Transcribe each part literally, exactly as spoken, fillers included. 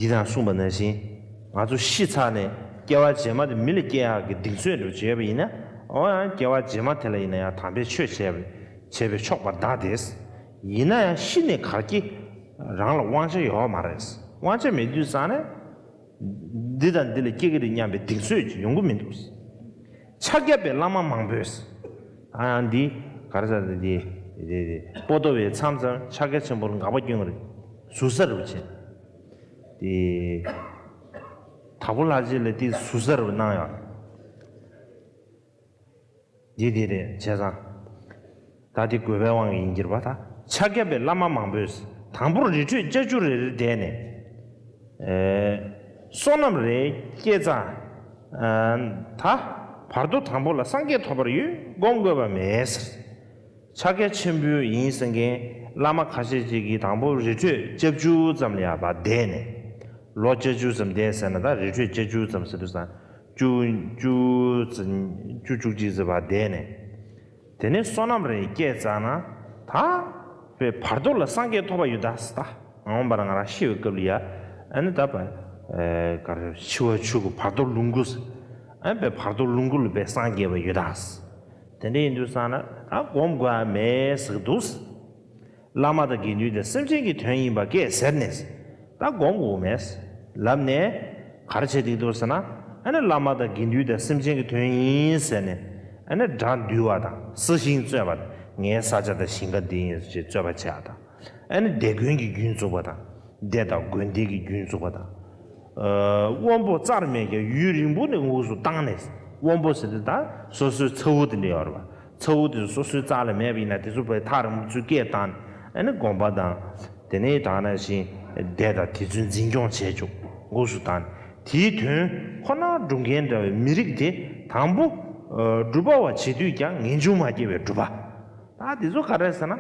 འདི་དང་གསུངས་པ་ནང་བཞིན། ང་ཚོ་ཤི་ཚར་ནས་སྐྱེ་བ་རྗེས་མ་དེ་མི་ལ་སྐྱེ་ཡག་གི་གདེང་ཚོད་འདྲ་བྱས་པ་ཡིན་ན། འོ་ཡང་སྐྱེ་བ་རྗེས་མ་དེ་ལ་ཡིན་ན་ཡང་དམ་པའི་ཆོས་བྱས་པ་བྱས་པས་ཆོག་པར་གདའ་སྟེ། ཡིན་ན་ཡང་ཤི་ནས་གར་སྐྱེ་རང་ལ་དབང་ཆ་ཡོད་མ་རེད། དབང་ཆ་མེད་དུས་ཙང་ནས། འདི་དང་འདི་ལ་སྐྱེ་གི་རེད་སྙམ་པའི་གདེང་ཚོད་ཅིག་ཡོང་གི་མི་འདུག། ཕྱག་བརྒྱབ་པའི་བླ་མ་མང་པོས། ཨ་ཡང་འདི་ག་རེ་ཟེར། འདི་འདི་འདི་པོ་ཏོ་བའི་མཚམས་མཚམས་ཕྱག་རྒྱ་ཆེན་པོར་དགག་པ་སྐྱོན་གི་རེད། ཟུར་ཟ་རུ་བྱེད། དེ་དྭགས་པོ་ལྷ་རྗེ་ལ་དེ་ཟུར་ཟ་རུ་གནང་ཡོད། འདི་འདི་རེད་བྱས་ཙང་། ད་དེ་དགོས་པའི་དབང་གིས་ཡིན་གྱི་རེད་པ། ད་ཕྱག་བརྒྱབ་པའི་བླ་མ་མང་པོས་དང་པོར་རི་ཁྲོད་ལྕགས་ཀྱུ་རེ་རེར་བསྡད་ནས། ཨེ། བསོད་ནམས་རེ་སྐྱེས་ཙང་། ཨ། ད་བར་དོ་དང་པོ་ལ་སངས་རྒྱས་ཐོབ་པར་ཡོད་སྒོམ་དགོས་པ་མེད་ཟེར། ཕྱག་རྒྱ་ཆེན་པོ་ཡིན་ཟེར་མཁན་བླ་མ་ཁ་ཤས་ཅིག་གིས་དང་པོ་རི་ཁྲོད་ལྕགས་ཀྱུ་ཙམ་ལ་ཡར་བསྡད་ནས། ལོ་ལྕགས་ཀྱུ་ཙམ་བསྡད་ཟེར་ན། ད་རི་ཁྲོད་ལྕགས་ཀྱུ་ཙམ་ཟེར་དུས་ཙང་བཅུ་བཅུ་བཅུ་བཅུ་གཅིག་ཙམ་བ་བསྡད་ནས། དེ་ནས་བསོད་ནམས་རེ་སྐྱེས་ཙང་ན། ད་བའི་བར་དོ་ལ་སངས་རྒྱས་ཐོབ་པ་ཡོད་ད་ཟེར། ད་འོངས་པར་ང་རང་ཤི་བའི་སྐབས་ལ་ཡ། ཨ་ནི་ད་བ། ཨེ། ག་རེ། འཆི་བ་ཆོས་སྐུ་བར་དོ་ལོངས་སྐུ་ཟེར། ཨ་ནི་བའི་བར་དོ་ལོངས་སྐུ་ལ་བའི་སངས་རྒྱས་པ་ཡོད་ད་ཟེར། དེ་འདྲ་ཡིན་དུས་ཙང་ན་ད་སྒོམ་དགོས་ཡ་མེད་ཟེར་གི་འདུག་ཟེར། བླ་མ་དང་དགེ་འདུན་དེ་སེམས་ཅན་གྱི་དོན་ཡིན་པ་སྐད་ཟེར་ནས། ད་སྒོམ་དགོས་མེད་ལབ་ནས། ག་རེ་བྱེད་ཀྱི་འདུག་ཟེར་ན། ཨ་ནི་བླ་མ་དང་དགེ་འདུན་དེ་སེམས་ཅན་གྱི་དོན་ཡིན་ཟེར་ནས། ཨ་ནི་དགྲ་འདུལ་བ་དང་ས་ཞིང་གཙོས་པ་དང་། ངའི་ས་ཆ་དང་ཞིང་ཁ་འདི་ཡིན་ཞེས་རྩོད་པ་བྱེད་ཡ་དང་། ཨ་ནི་སྡེ་དགོན་གྱི་རྒྱུན་བཙུགས་པ་དང་། སྡེ་དང་དགོན་སྡེ་གྱི་རྒྱུན་བཙུགས་པ་དང་། ཨ། དབོན་པོ་རྩར་མེད་ཀྱང་ཡུན་རིང་པོ་ནས་དངོས་སུ་བཏང་ནས། དབོན་པོ་ཟེར་དུས་ད་སོ་སོའི་ཚ་བོ་དེ་འདྲ་ཡོད་རེད་པ། ཚ་བོ་དེ་ཚོ་སོ་སོའི་རྩ་ལ་མེད་པ་ཡིན་ན། དེ་ཚོ་བས་ཐག་རིང་པོ་ཚུར་སྐད་བཏང་ནས། ཨ་ནི་དགོན་པ་དང་། དེ་ནས་ད་ནང་བཞིན་སྡེ་དང་དེ་ཚོའི་འཛིན་སྐྱོང་བྱས་ཆོག་དངོས་སུ་བཏང་ནས། དེའི་དོན་ཁོ་ན་སྒྲུབ་མཁན་འདྲ་བའི་མི་རིགས་དེ། དང་པོ་སྒྲུབ་པ་བ་བྱེད་དུས་ཀྱང་ངེས་འབྱུང་མ་སྐྱེས་པའི་སྒྲུབ་པ། ད་དེ་ཚོ་ག་རེ་ཟེར་ན།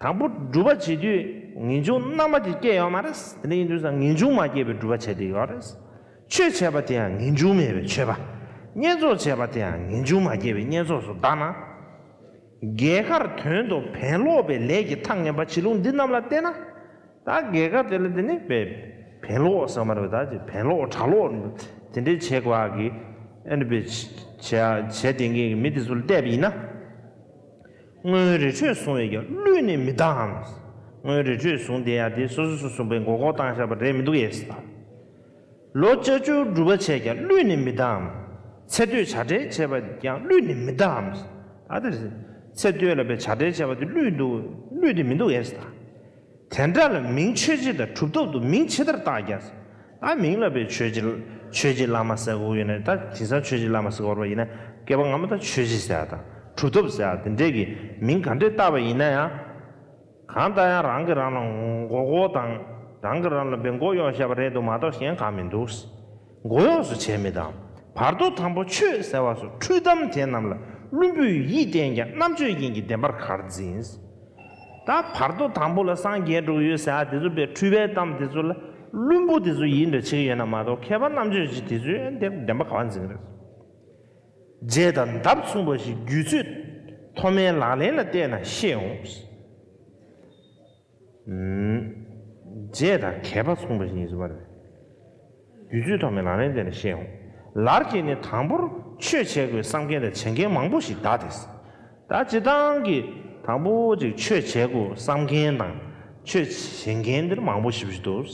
དང་པོ་སྒྲུབ་པ་བྱེད་དུས་ངེས་འབྱུང་རྣམ་པ་ཅིག་སྐྱེ་ཡོད་མ་རེད། དེ་འདྲ་ཡིན་དུས་ཙང་ངེས་འབྱུང་མ་སྐྱེས་པའི་སྒྲུབ་པ་བྱས་ཏེ་ཡོད་རེད། ཆོས་བྱས་པ་དེ་ཡང་ངེས་འབྱུང་མེད་པའི་ཆོས་པ། བསྙེན་རྫོགས་བྱས་པ་དེ་ཡང་ངེས་འབྱུང་མ་སྐྱེས་པའི་བསྙེན་རྫོགས་སུ་གདའ་ན། རྒྱལ་ཁར་དོན་དུ་ཕན་ལོག་པའི་ལས་ཀྱི་མཐའ་ངན་པ་བྱེད་ལུགས་འདི་རྣམས་ལ་བལྟས་ན། ད་རྒྱལ་ཁ་དེ་ལ་དེ་ནི་བས་ཕན་ལོག་ཟེར་མ་རེད་པ། ད་ཅིག་ཕན་ལོག་གྲགས་ལོག་དེ་འདྲའི་བྱེད་དགོས་ཀྱི། ཨ་ནི་བས་བྱས་བྱས་བསྡད་མཁན་གྱི་མི་དེ་ཚོ་ལ་བལྟས་པ་ཡིན་ན། སྔོན་རི་ཁྲོད་བཟུང་བས་ཀྱང་བསླུས་ནས་མི་གདའ་འམ། སྔོན་རི་ཁྲོད་བཟུང་བསྡད་ཡ་དེ་སོ་སོ་སོ་སོ་བས་མགོ་སྐོར་བཏང་བཞག་པ་རེད་མི་འདུག་ཨེ་ཟེར། ལོ་ལྕགས་ཀྱུ་སྒྲུབ་པ་བྱས་ཀྱང་བསླུས་ནས་མི་གདའ་འམ། ཚེ་སྟོད་བྱ་བྲལ་བྱས་པ་ཀྱང་བསླུས་ནས་མི་གདའ་འམ། ད་དེ་ཚེ་སྟོད་ལ་བས་བྱ་བྲལ་བྱས་པ་དེ་བསླུས་འདུག། བསླུས་ཏེ་མི་འདུག་ཨེ་ཟེར། དེ་འདྲ་ལ་མིང་ཆོས་བྱེད་དང་གྲུབ་ཐོབ་ཏུ་མིང་ཇི་ལྟར་བཏགས་ཀྱང་། ད་མིང་ལ་བས་ཆོས་རྗེ་ཆོས་རྗེ་བླ་མ་ཟེར་དགོས་ཡོད་ན། ད་དེང་སང་ཆོས་རྗེ་བླ་མ་ཟེར་དགོས་པ་ཡིན་ན། སྐྱེས་པ་སྔ་མ་ད་ཆོས་རྗེ་ཟེར་ཡ་དང་གྲུབ་ཐོབ་ཟེར་ཡ་དེ་འདྲས་ཀྱི་མིང་ག་འདྲས་བཏགས་པ་ཡིན་ན་ཡང་། གང་ལྟར་ཡང་རང་གིས་རང་ལ་མགོ་སྐོར་དང་། རང་གིས་རང་ལ་བས་མགོ་གཡོགས་བཞག་པ་རེད་འདུག་མ་གཏོགས་གཞན་གང་མི་འདུག། མགོ་གཡོགས་སུ་བྱས་མི་དང་། བར་དོ་དང་པོ་ཆོས་ཟེར་བ་སོགས་འཁྲུལ་གཏམ་དེ་རྣམས་ལ་བླུན་པོས་ཡིད་བརྟན་ཀྱང་རྣམ་དཔྱོད་ཅན་གྱིས་བདེན་པར་གར་འཛིན། ད་བར་དོ་དང་པོ་ལ་སངས་རྒྱས་འགྲོ་གི་ཡོད་ཟེར་ཡ་དེ་ཚོ་བས་འཁྲུལ་པའི་གཏམ་དེ་ཚོ་ལ། བླུན་པོ་དེ་ཚོ་ཡིན་འདྲ་བྱེད་ཀྱི་ཡོད་ན་མ་གཏོགས། མཁས་པ་རྣམ་དཔྱོད་ཅན་དེ་ཚོས་བདེན་པ་ག་བ་འཛིན་གི་རེད། རྗེས་དང་ལྡབ་མཚུངས་པ་ཞིག་རྒྱུད་ཚོད་མཐོ་དམན་ལག་ལེན་ལ་བལྟས་ན་ཤེས་འོང་། ཨུམ། རྗེས་དང་མཁས་པ་མཚུངས་པ་ཞིག་ཡིན་ཟེར་བ་རེད། རྒྱུད་ཚོད་མཐོ་དམན་ལག་ལེན་བལྟས་ན་ཤེས་འོང་། ལར་གྱིས་ནི་དང་པོར་ཆོས་བྱེད་དགོས་བསམ་མཁན་དང་བྱེད་མཁན་མང་པོ་ཞིག་གདའ་སྟེ། ད་སྤྱིར་བཏང་གི་དང་པོ་ཅིག་ཆོས་བྱེད་དགོས་བསམ་མཁན་དང་ཆོས་བྱེད་མཁན་འདིར་མང་པོ་ཞེ་པོ་ཞིག་འདུག།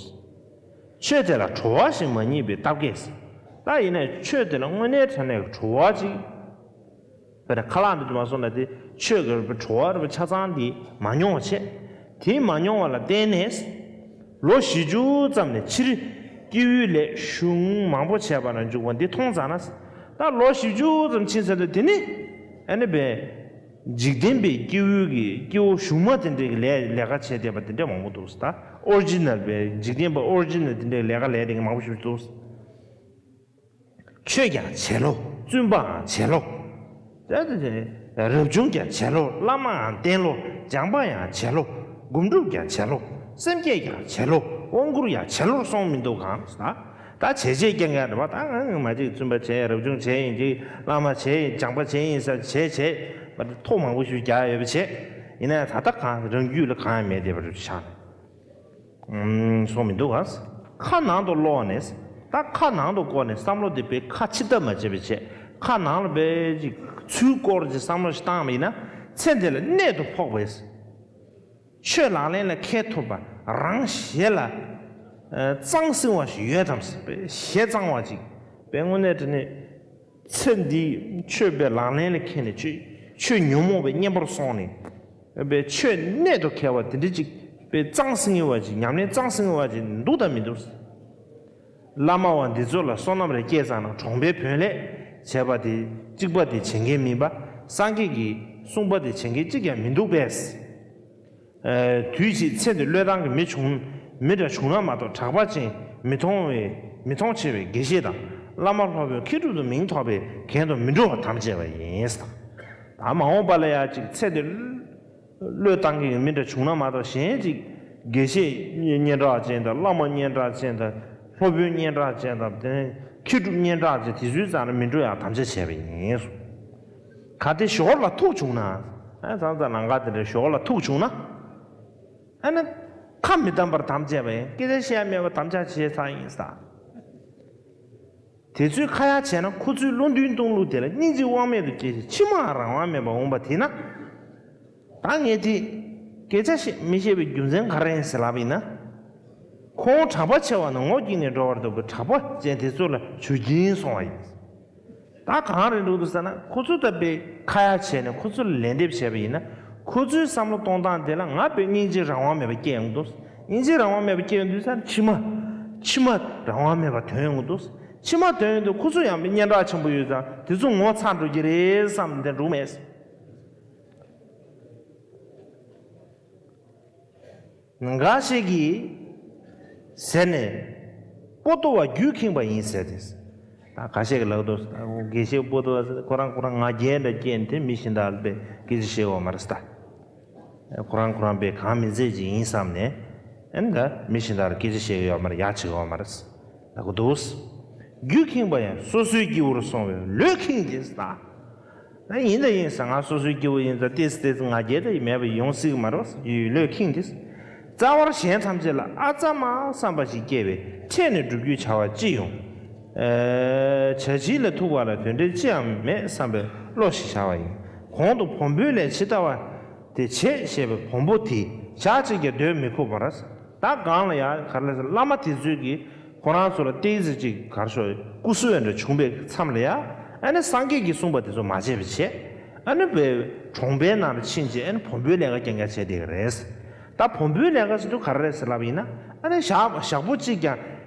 ཆོས་དེ་ལ་བྲོ་བ་ཞིག་མ་རྙེད་པའི་སྟབས་ཀྱིས། ད་ཡིན་ནའི་ཆོས་དེ་ལ་དངོས་གནས་དྲང་གནས་ཀྱི་བྲོ་བ་ཅིག། དཔེར་ན་ཁ་ལག་འདི་དུ་མ་སོང་ན་དེ་ཆོས་ཀྱི་བྲོ་བ་རེད་པ། ཆ་ཚང་འདི་མ་མྱོང་བ་བྱས། དེ་མ་མྱོང་བ་ལ་བརྟེན་ནས། ལོ་བཞི་བཅུ་ཙམ་ནས་ཕྱིར་སྐྱེ་བོའི་ལས་གཞུང་མང་པོ་བྱས་པ་ལ་འཇུག་པ་འདི་མཐོང་ཙ་ན། ད་ལོ་བཞི་བཅུ་ཙམ་ཕྱིན་ཚར་དུས་དེ་ནི་ཨ་ནི་བས། འཇིག་རྟེན་པའི་སྐྱེ་བོའི་གི་སྐྱེ་བོ་གཞུང་མ་དེ་འདྲའི་གི་ལས་ལས་ཀ་བྱས་བསྡད་པ་དེ་འདྲ་མང་པོ་འདུག་ཟེར། ད་ཨོ་རི་ཇི་ནལ་པའི་འཇིག་རྟེན་པ་ཨོ་རི་ཇི་ནལ་དེ་འདྲའི་ལས་ཀ་ལས་བསྡད་མཁན་མང་པོ་ཞིག་འདུག། ཆོས་ཀྱང་བྱེད་ལོ། བཙུན་པའང་བྱེད་ལོ། རབ་བྱུང་ཀྱང་བྱེད་ལོ། བླ་མའང་བསྟེན་ལོ། སྦྱངས་པ་ཡང་བྱེད་ལོ། སྒོམ་སྒྲུབ་ཀྱང་བྱེད་ལོ། སེམས་བསྐྱེད་ཀྱང་བྱེད་ལོ། དབང་བསྐུར་ཡང་བྱེད་ལོར་སོང་མི་འདུག་གམ་ཟེར། ད་བྱས་རྗེས་སྐྱེ་མཁན་རེད་པ། ད་ང་མ་གཅིག་བཙུན་པ་བྱས། རབ་བྱུང་བྱས་ཡིན་གཅིག། བླ་མ་བྱས་ཡིན། སྦྱངས་པ་བྱས་ཡིན་ཟེར་བྱས་བྱས་པ་ཐོ་མང་པོ་ཞིག་རྒྱག་ཡོད་པ་བྱས། ཡིན་ན་ད་ལྟ་གང་རང་རྒྱུད་ལ་གང་ཡང་མེད་བསྡད་པ་རེད་ཤག། ཨུམ། སོང་མི་འདུག་ག། ཁ་ནང་དུ་ཀློག་ནས། ད་ཁ་ནང་དུ་བསྐོར་ནས་བསམ་བློ་དེ་དཔེ་ཁ་ཕྱི་ལྟ་མ་བྱེད་པའི་ཆེད། ཁ་ནང་ལ་དཔེ་ཅིག་ཚུར་བསྐོར་ཅིག་བསམ་བློ་ཞིག་བཏང་བ་ཡིན་ན། ཚེ་འདི་ལ་གནད་དུ་ཕོག་པས། ཆོས་ལག་ལེན་ལ་འཁེལ་ཐུབ་པ། རང་གཞན་ལ་ཨ་གཙང་སིང་བ་ཞིག་ཡོད་དམ་ཟེར། དཔེ་ཞེ་གཙང་བ་ཅིག། དཔེ་དངོས་གནས་དྲང་གནས་ཚེ་འདིའི་ཆོས་དཔེ་ལག་ལེན་ལ་འཁེལ་ནས། ཆོས་ཆོས་ཉོན་མོངས་པའི་གཉེན་པོར་སོང་ནས། དཔེ་ཆོས་གནད་དུ་འཁེལ་བ་དེ་འདྲ་ཅིག། དཔེ་གཙང་སིང་བ་ཅིག། ཉམས་ལེན་གཙང་སིང་བ་ཅིག་འདུག་དང་མི་འདུག། བླ་མ་བ་འདི་ཚོ་ལ་བསོད་ནམས་རེ་སྐྱེས་ཙང་ན། གྲོང་པའི་བོན་ལས་བྱས་པ་དེ་གཅིག་པ་དེ་བྱེད་མཁན་མིན་པ། སངས་རྒྱས་ཀྱིས་གསུངས་པ་དེ་བྱེད་མཁན་གཅིག་ཀྱང་མི་འདུག་པས། ཨ་དུས་ཕྱིས་ཚེ་འདི་བློས་བཏང་གི་མི་བྱུང་། མི་འདྲ་བྱུང་ན་མ་གཏོགས། གྲགས་པ་ཅན་མི་མཐོང་བའི། མི་མཐོང་ཆེ་བའི་དགེ་བཤེས་དང་། བླ་མ་སློབ་དཔོན་མཁས་གྲུབ་ཏུ་མིང་ཐོབ་པའི་གན་དུ་མི་འགྲོ་བ་དམ་བཅས་པ་ཡིན། ད་མ་འོངས་པ་ལ་ཡང་ཅིག་ཚེ་འདི་བློས་བཏང་གི་མི་འདྲ་བྱུང་ན་མ་གཏོགས། གཞན་ཅིག་དགེ་བཤེས་སྙན་གྲགས་ཅན་དང་། བླ་མ་སྙན་གྲགས་ཅན་དང་། སློབ་དཔོན་སྙན་གྲགས་ཅན་དང་། དེ་ནས་མཁས་གྲུབ་སྙན་གྲགས་ཅན་དེ་ཚོའི་རྩ་ནས་མི་འགྲོ་ཡང་དམ་བཅའ་བྱས་པ་ཡིན། གལ་ཏེ་ཞོར་ལ་ཐུག་བྱུང་ན། ཨ་ཙང་ཙང་ལང་ཀ་དེ་འདྲ་ཞོར་ལ་ཐུག་བྱུང་ན། ཨ་ནི་ཁ་མི་བསྡམས་པར་དམ་བཅས་པ་ཡིན། སྐད་ཆ་བཤད་ཡ་མེད་པར་དམ་བཅའ་བྱས་ཚར་ཡིན་ས། དེ་ཚོའི་ཁ་ཡ་བྱས་ན། ཁོ་ཚོའི་བློ་མཐུན་གཏོང་ལུགས་དེ་ལ་སྙིང་རྗེ་དབང་མེད་དུ་སྐྱེས་ཤིང་། ཕྱི་མ་རང་དབང་མེད་པར་འོངས་པ་དེས་ན། ད་ངས་དེ་སྐད་ཆ་བཤད་མི་ཤེས་པའི་རྒྱུ་མཚན་ག་རེ་ཡིན་ཟེར་ལབ་པ་ཡིན་ན། ཁོང་གྲགས་པ་ཆེ་བ་ན་ངོ་སྐྱེས་ནས་འགྲོ་བར་འདུག་པས། གྲགས་པ་ཅན་དེ་ཚོ་ལ་ཇུས་ཀྱིན་སོང་བ་ཡིན། ད་གང་རེད་འགྲོ་འདུག་ཟེར་ན། ཁོ་ཚོ་ད་དཔེ་ཁ་ཡ་བྱས་ནས་ཁོ་ཚོ་ལ་ལན་འདེབས་བྱས་པ་ཡིན་ན། ཁོ་ཚོའི་བསམ་བློ་གཏོང་སྟངས་དེ་ལ་ང་དཔེ་སྙིང་རྗེ་རང་དབང་མེད་པ་སྐྱེ་ཡོང་གི་འདུག། སྙིང་རྗེ་རང་དབང་མེད་པ་སྐྱེ་ཡོང་དུས་ཙང་། ཕྱི་མ་ཕྱི་མ་རང་དབང་མེད་པ་ཐོན་ཡོང་གི་འདུག། ཕྱི་མ་ཐོན་ཡོང་དུས་ཁོ་ཚོ་ཡང་དཔེ་སྙན་གྲགས་ཆེན་པོ་ཡོད་ཙང་། དེ་ཚོ་ངོ་ཚ་འགྲོ་གི་རེད་བསམ་དེ་འགྲོ་མེད། འགའ་ཞིག་གིས་ཟེར་ནས་པོ་ཏོ་བ་རྒྱུད་ཁེངས་པ་ཡིན་ཟེར་ཏེ། ད་ཁ་ཤས་ཀྱིས་ལབ་འདུག། དགེ་བཤེས་པོ་ཏོ་བ་ཟེར། ཁོ་རང་ཁོ་རང་ང་རྒྱལ་འདྲ་སྐྱེས་ནས་དེ་མི་གཞན་དག་ལ་དཔེ་སྐད་ཆ་བཤད་ཡོད་མ་རེད་ད། ཁོ་རང་ཁོ་རང་དཔེ་གང་མི་མཛད་ཅིག་ཡིན་བསམ་ནས། ཨ་ནི་ད་མི་གཞན་དག་ལ་སྐད་ཆ་བཤད་ཡོད་མ་རེད། ཡག་བྱེད་ཡོད་མ་རེད། ལབ་གི་འདུག། རྒྱུད་ཁེངས་པ་ཡང་སོ་སོའི་སྐྱེ་བོར་སོང་བས་བློས་ཁེངས་ཏེ་ཟེར། ད་ཡིན་ད་ཡིན་ཟེར། ང་སོ་སོའི་སྐྱེ་བོ་ཡིན་ཙང་ཏོག་ཙམ་ཏོག་ཙམ་ང་རྒྱལ་ད་ཡིན་མེད་པ་ཡོང་སྲིད་ཀྱི་མ་རེད་ཟེར། ཡུལ་བློས་ཁེངས་ཏེ་ཟེར། རྩ་བར་གཞན་ཐམས་ཅད་ལ་ཨ་ཙམ་མ་བསམ་པ་ཞིག་སྐྱེས་པས་ཕྲད་ནས་སྒྲུབ་རྒྱུའི་བྱ་བ་ཅི་ཡོང་། ཨེ། བྱ་བྱིའུ་ལ་ཐུག་པ་ལ་དོན་འབྲས་ཅི་ཡང་མེད་བསམ་པའི་བློ་ཞིག་བྱ་བ་ཡིན། གོང་དུ་བོང་བུའི་ལས་ཇི་ལྟ་བ་དེ་བྱེད་ཞེས་པའི་བོང་བུ་དེ་ཞག་གཅིག་ཀྱང་སྡོད་མི་ཁུག་པར། ད་གང་ལ་ཡང་ག་རེ་ཟེར། བླ་མ་དེ་ཚོས་ཀྱིས་ཁོ་རང་ཚོ་ལ་ཏོག་ཙམ་ཅིག་ག་རེ་ཞུ། སྐུ་གཟུགས་འདྲ་བྱུང་བའི་མཚམས་ལ་ཡང་། ཨ་ནི་སངས་རྒྱས་ཀྱིས་གསུངས་པ་དེ་ཚོ་མ་བྱས་པ་བྱས། ཨ་ནི་བའི་གྲོང་པའི་ནང་ལ་ཕྱིན་བྱས། ཨ་ནི་བོང་བུའི་ལས་ཀ་རྐྱང་རྐྱང་བྱས་བསྡད་ཀྱི་རེད། ད་བོང་བུའི་ལས་ཀ་ཟེར་དུས་ག་རེ་རེད་ཟེར་ལབ་པ་ཡིན་ན། ཨ་ནི་ཞག་ཞག་པོ་གཅིག་ཀྱང་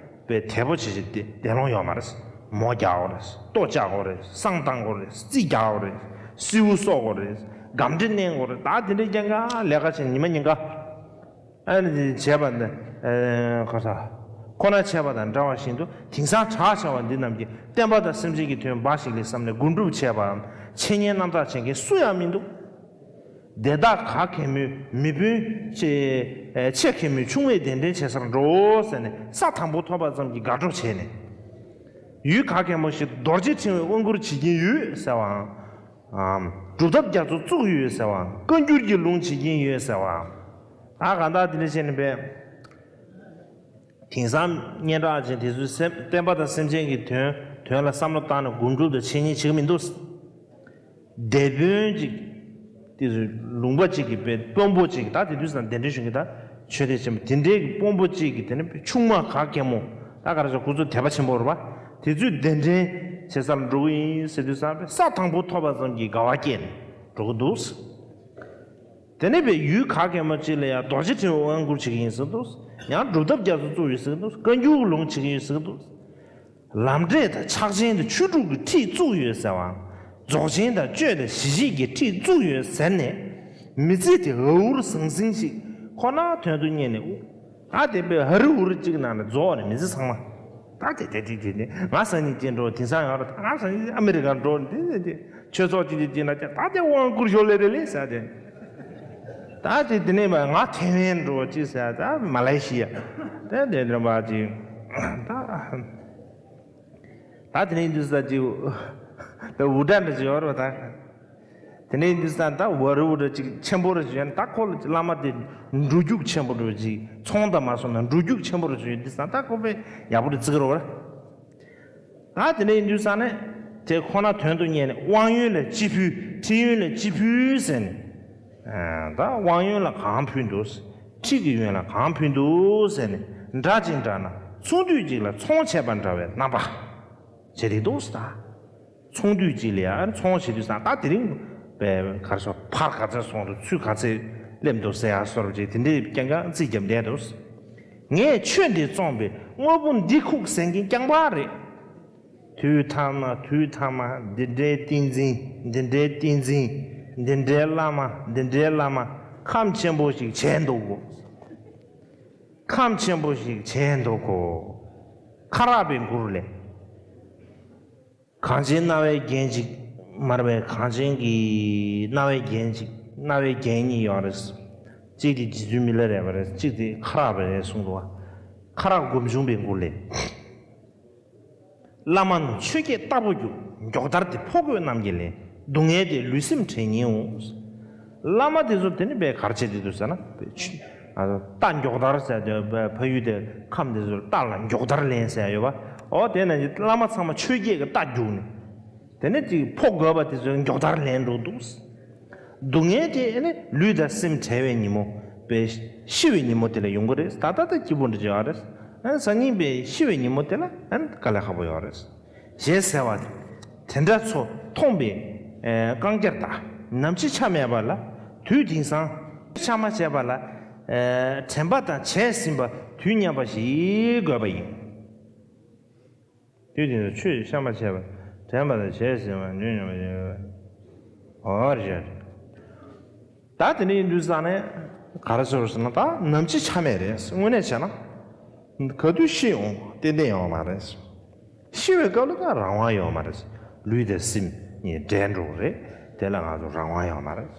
བའི་དལ་པོ་བྱས་བྱས་བསྡད་ལོང་ཡོད་མ་རེད། མོ་རྒྱག་དགོས་རེད། ལྟོ་བཅག་དགོས་རེད། བསང་བཏང་དགོས་རེད། རྩིས་རྒྱག་དགོས་རེད། སེའུ་གསོ་དགོས་རེད། སྒམ་དྲི་མནན་དགོས་རེད། ད་དེ་འདྲའི་རྐྱང་རྐྱང་ལས་ཀ་བྱས་ཉི་མ་ཉིན་འགའ། ཨ་ནི་བྱས་པ་འདི། ཨེ། ཁོ་ཚ། ཁོ་ན་བྱས་པ་དང་འདྲ་བ་བཞིན་དུ། དེང་སང་གྲགས་ཆེ་བ་འདི་རྣམས་ཀྱིས་བསྟན་པ་དང་སེམས་ཅན་གྱི་དོན་འབའ་ཞིག་ལས་བསམ་ནས་སྒོམ་སྒྲུབ་བྱས་པའམ་འཆད་ཉན་རྣམ་དག་བྱེད་མཁན་སུ་ཡང་མི་འདུག། དེ་དག་ག་གེ་མོས་མི་དཔོན་ཆེ། ཨེ། ཆེ་གེ་མོས་ཆུང་བས་གདན་འདྲེན་བྱེད་སར་འགྲོ་ཟེར་ནས་ས་དང་པོ་ཐོབ་པ་ཙམ་གྱིས་དགའ་སྤྲོ་བྱས་ནས། ཡུལ་ག་གེ་མོ་ཞིག་རྡོ་རྗེ་ཕྲེང་བའི་དབང་བསྐུར་བྱེད་ཀྱིན་ཡོད་ཟེར་བའམ། ཨམ། སྒྲུབ་ཐབས་རྒྱ་མཚོ་བཙུགས་ཡོད་ཟེར་བ། བཀའ་འགྱུར་གྱི་ལུང་བྱེད་ཀྱིན་ཡོད་ཟེར་བ། ད་གང་ལྟར་དེ་འདྲ་བྱས་ནས་པས། དེང་སང་སྙན་གྲགས་ཅན་དེ་ཚོས་སེམས་བསྟན་པ་དང་སེམས་ཅན་གྱི་དོན་དོན་ལ་བསམ་བློ་བཏང་ནས་སྒོམ་སྒྲུབ་དང་འཆད་ཉན་བྱེད་ཀྱི་མི་འདུག། སྡེ་དཔོན་ཅིག། དེ་ཚོ་ལུང་པ་གཅིག་གི་དཔོན་པོ་གཅིག་གིས། ད་དེ་དུས་སང་གདན་འདྲེན་ཞུ་མཁན་ད་ཆོས་སྡེ་ཆེན་པོ་དེ་འདྲའི་གི་དཔོན་པོ་གཅིག་གིས། དེ་ནས་ཆུང་མ་ག་གེ་མོ། ད་ག་རེ་ཟེར། ཁོ་ཚོ་དད་པ་ཆེན་པོ་རེད་པ། དེ་ཚོས་གདན་འདྲེན་བྱེད་སར་འགྲོ་གི་ཡིན་ཟེར་དུས་ཙང་ས་དང་པོ་ཐོབ་པ་ཙམ་གྱིས་དགའ་བ་སྐྱེས་ནས་འགྲོ་གི་འདུག། དེ་ནས་པས་ཡུལ་ག་གེ་མོ་ཅིག་ལ་ཡང་རྡོ་རྗེ་ཕྲེང་བའི་དབང་བསྐུར་བྱེད་ཀྱི་ཡིན་ཟེར་འདུག། ཡང་སྒྲུབ་ཐབས་རྒྱ་མཚོ་བཙུགས་ཡོད་ཟེར་གྱི་འདུག། བཀའ་འགྱུར་ལུང་བྱེད་ཀྱི་ཡོད་ཟེར་གྱི་འདུག། ལམ་འབྲས་དང་ཕྱག་ཆེན་དང་ཆོས་དྲུག་གི་ཁྲིད་བཙུགས་ཡོད་ཟེར་བའམ། རྫོགས་ཆེན་དང་སྤྱོད་དང་ཞི་བྱེད་ཀྱི་ཁྲིད་བཙུགས་ཡོད་ཟེར་ནས། མི་ཚེ་དེ་ཨ་འུར་ཟང་ཟིང་ཞིག་ཁོ་ན་དོན་དུ་གཉེར་ནས། ཨ། དེ་དཔེ་ཧ་རི་ཧུ་རི་གཅིག་ནང་ནས་རྫོགས་ནས། མི་ཚེ་ཚང་མ། ད་དེ་དེ་དེ་དེ་དེ་ང་སང་ཉིན་ཅིག་འགྲོ། དེང་སང་ཡང་རེད། ད་ང་སང་ཉིན་ཨ་མི་རི་ཀར་འགྲོ། དེ་དེ་དེ་ཆོས་ཚོགས་ཅིག་དེ་ཅིག་ན་ཅིག། ད་དེ་དབང་བསྐུར་ཞོར་ལས་རེད་ལས་ཟེར་དེ། ད་དེ་དེ་ནས་མ་ང་ཐེ་ཝན་འགྲོ་ཅིག་ཟེར། ད་མ་ལེ་ཤི་ཡ། ད་དེ་འདྲ་མ་ཅིག། ད་ད་དེ་ནས་འདུག་ས་ཅིག། ད་འུར་སྒྲ་འདྲ་ཅིག་ཡོད་རེད་པ། ད། དེ་ནས་འདི་ས་ད་བ་རུ་རུ་ཅིག་ཆེན་པོ་རུ་བྱོན། ད་ཁོ་ལ་བླ་མ་དེ་འགྲོ་རྒྱུག་ཆེན་པོ་རུ་ཅིག་ཚོང་དང་མ་སོང་ན་འགྲོ་རྒྱུག་ཆེན་པོ་རུ་བྱོན། འདི་ས་ད་ཁོ་པས་ཡག་པོ་རུ་བརྩི་གི་རོགས། ད་དེ་ནས་འདི་ས་ནས་དེ་ཁོ་ན་དོན་དུ་གཉེར་ནས་དབང་ཡོན་ལ་ཅི་ཕུལ། ཁྲིམས་ཡོན་ལ་ཅི་ཕུལ་ཟེར་ནས། ད་དབང་ཡོན་ལ་གང་ཕུལ་འདུག། ཁྲིམས་ཀྱི་ཡོན་ལ་གང་ཕུལ་འདུག་ཟེར་ནས། འདྲ་ཅིག་འདྲ་ན་ཚོང་དུས་གཅིག་ལ་ཚོང་བྱས་པ་འདྲ་བའི་རྣམ་པ་བྱེད་དེ་འདུག་ཟེར། ད་ཚོང་དུས་གཅིག་ལ་ཡང་ཚོང་བྱེད་དུས་སང་ད་དེ་རིང་བས་གར་སོང་ཕར་ག་ཚོད་སོང་འདུག། ཚུར་ག་ཚོད་སླེབས་འདུག་ཟེར་ཡ་སོར་བྱེད་དེ་འདྲའི་རྐྱང་རྐྱང་རྩིས་རྒྱབ་བསྡད་འདུག། ངས་ཆོས་འདི་བཙོངས་པའི་དངོས་པོ་འདི་ཁུག་ཟེར་མཁན་རྐྱང་པ་རེད། དུས་ཐ་མ་དུས་ཐ་མ་འདི་འདྲའི་ཏིང་འཛིན། འདི་འདྲའི་ཏིང་འཛིན། འདི་འདྲའི་བླ་མ། འདི་འདྲའི་བླ་མ། ཁམས་ཆེན་པོ་ཞིག་བྱས་འདུག་གོ། ཁམས་ཆེན་པོ་ཞིག་བྱས་འདུག་གོ། ཁ་རག་པའི་མགུར་ལས། གངས་ཅན་རྣ་བའི་རྒྱན་གཅིག་མ་རེད་པས། གངས་ཅན་གྱི་རྣ་བའི་རྒྱན་གཅིག་རྣ་བའི་རྒྱན་གཉིས་ཡོད་རེད། གཅིག་དེ་རྗེ་བཙུན་མི་ལ་རས་པ་རེད། གཅིག་དེ་ཁ་རག་པ་རེད་གསུངས་འདུག་བ། ཁ་རག་སྒོམ་བྱུང་པའི་མགུར་ལས། བླ་མ་ནི་ཆོས་བརྒྱད་རྟ་ཕོ་རྒྱུག། མགྱོགས་དར་དེ་ཕོ་རྒོད་རྣམས་ཀྱིས་ལེན། སྡུག་བསྔལ་དེ་ལུས་སེམས་བྲལ་ཉེན་འོང་། བླ་མ་དེ་ཚོ་དེ་ནི་བས་གར་བྱེད་དེ་འདུག་ཟེར་ན། བས་ཆུ་ཨ་རྟ་མགྱོགས་དར་ཟེར་དེ་བས་ཕ་ཡུལ་དེ་ཁམས་དེ་ཚོར་རྟ་ལ་མགྱོགས་དར་ལེན་ཟེར་ཡོད་པ། འོ་དེ་ན་བླ་མ་ཚང་མ་ཆོས་བརྒྱད་ཀྱི་རྟ་རྒྱུག་ནས། དེ་ནས་ཅིག་ཕོ་རྒོད་པ་དེ་ཚོས་མགྱོགས་དར་ལེན་འགྲོ་འདུག། སྡུག་བསྔལ་དེ་ནི་ལུས་དང་སེམས་བྲལ་བའི་ཉིན་མོ། བས་ཤི་བའི་ཉིན་མོ་དེ་ལ་ཡོང་གི་རེད། ད་ལྟ་ད་སྐྱིད་པོ་འདྲ་ཅིག་ཡོད་རེད། ཨ་སང་ཉིན་བས་ཤི་བའི་ཉིན་མོ་དེ་ལ་ཨ་དཀའ་ལས་ཁག་པོ་ཡོད་རེད། ཞེས་ཟེར་བ་དེ་འདྲ་ཚོ་མཐོང་བས་ཨ་བཀག་རྒྱ་དང་ནམ་འཆི་ཆ་མེད་པ་ལ། དུས་དེང་སང་ཆ་མ་བྱས་པ་ལ་ཨ་དྲན་པ་དང་བྱས་ཟིན་པ་དུས་མཉམ་པ་ཞིག་དགོས་པ་ཡིན། དུས་དེ་ཚོ་ཆོས་བཤད་མ་བྱས་པ་དྲན་པ་དང་བྱས་ཟིན་པ་ཉོན་ཉམས་པ་ཡོད། འོ་རེད། ད་དེ་འདྲ་ཡིན་དུས་ཙང་ནས་ག་རེ་ཟེར་ཟེར་ན། ད་ནམ་འཆི་ཆ་མེད་རེད། དངོས་གནས་བྱས་ན་ག་དུས་ཤི་ཡོང་ཏན་ཏན་ཡོང་མ་རེད། ཤི་བའི་སྐབས་ལ་ད་རང་དབང་ཡོད་མ་རེད། ལུས་དང་སེམས་གཉིས་འབྲལ་འགྲོ་གི་རེད། དེ་ལ་ང་ཚོ་རང་དབང་ཡོད་མ་རེད།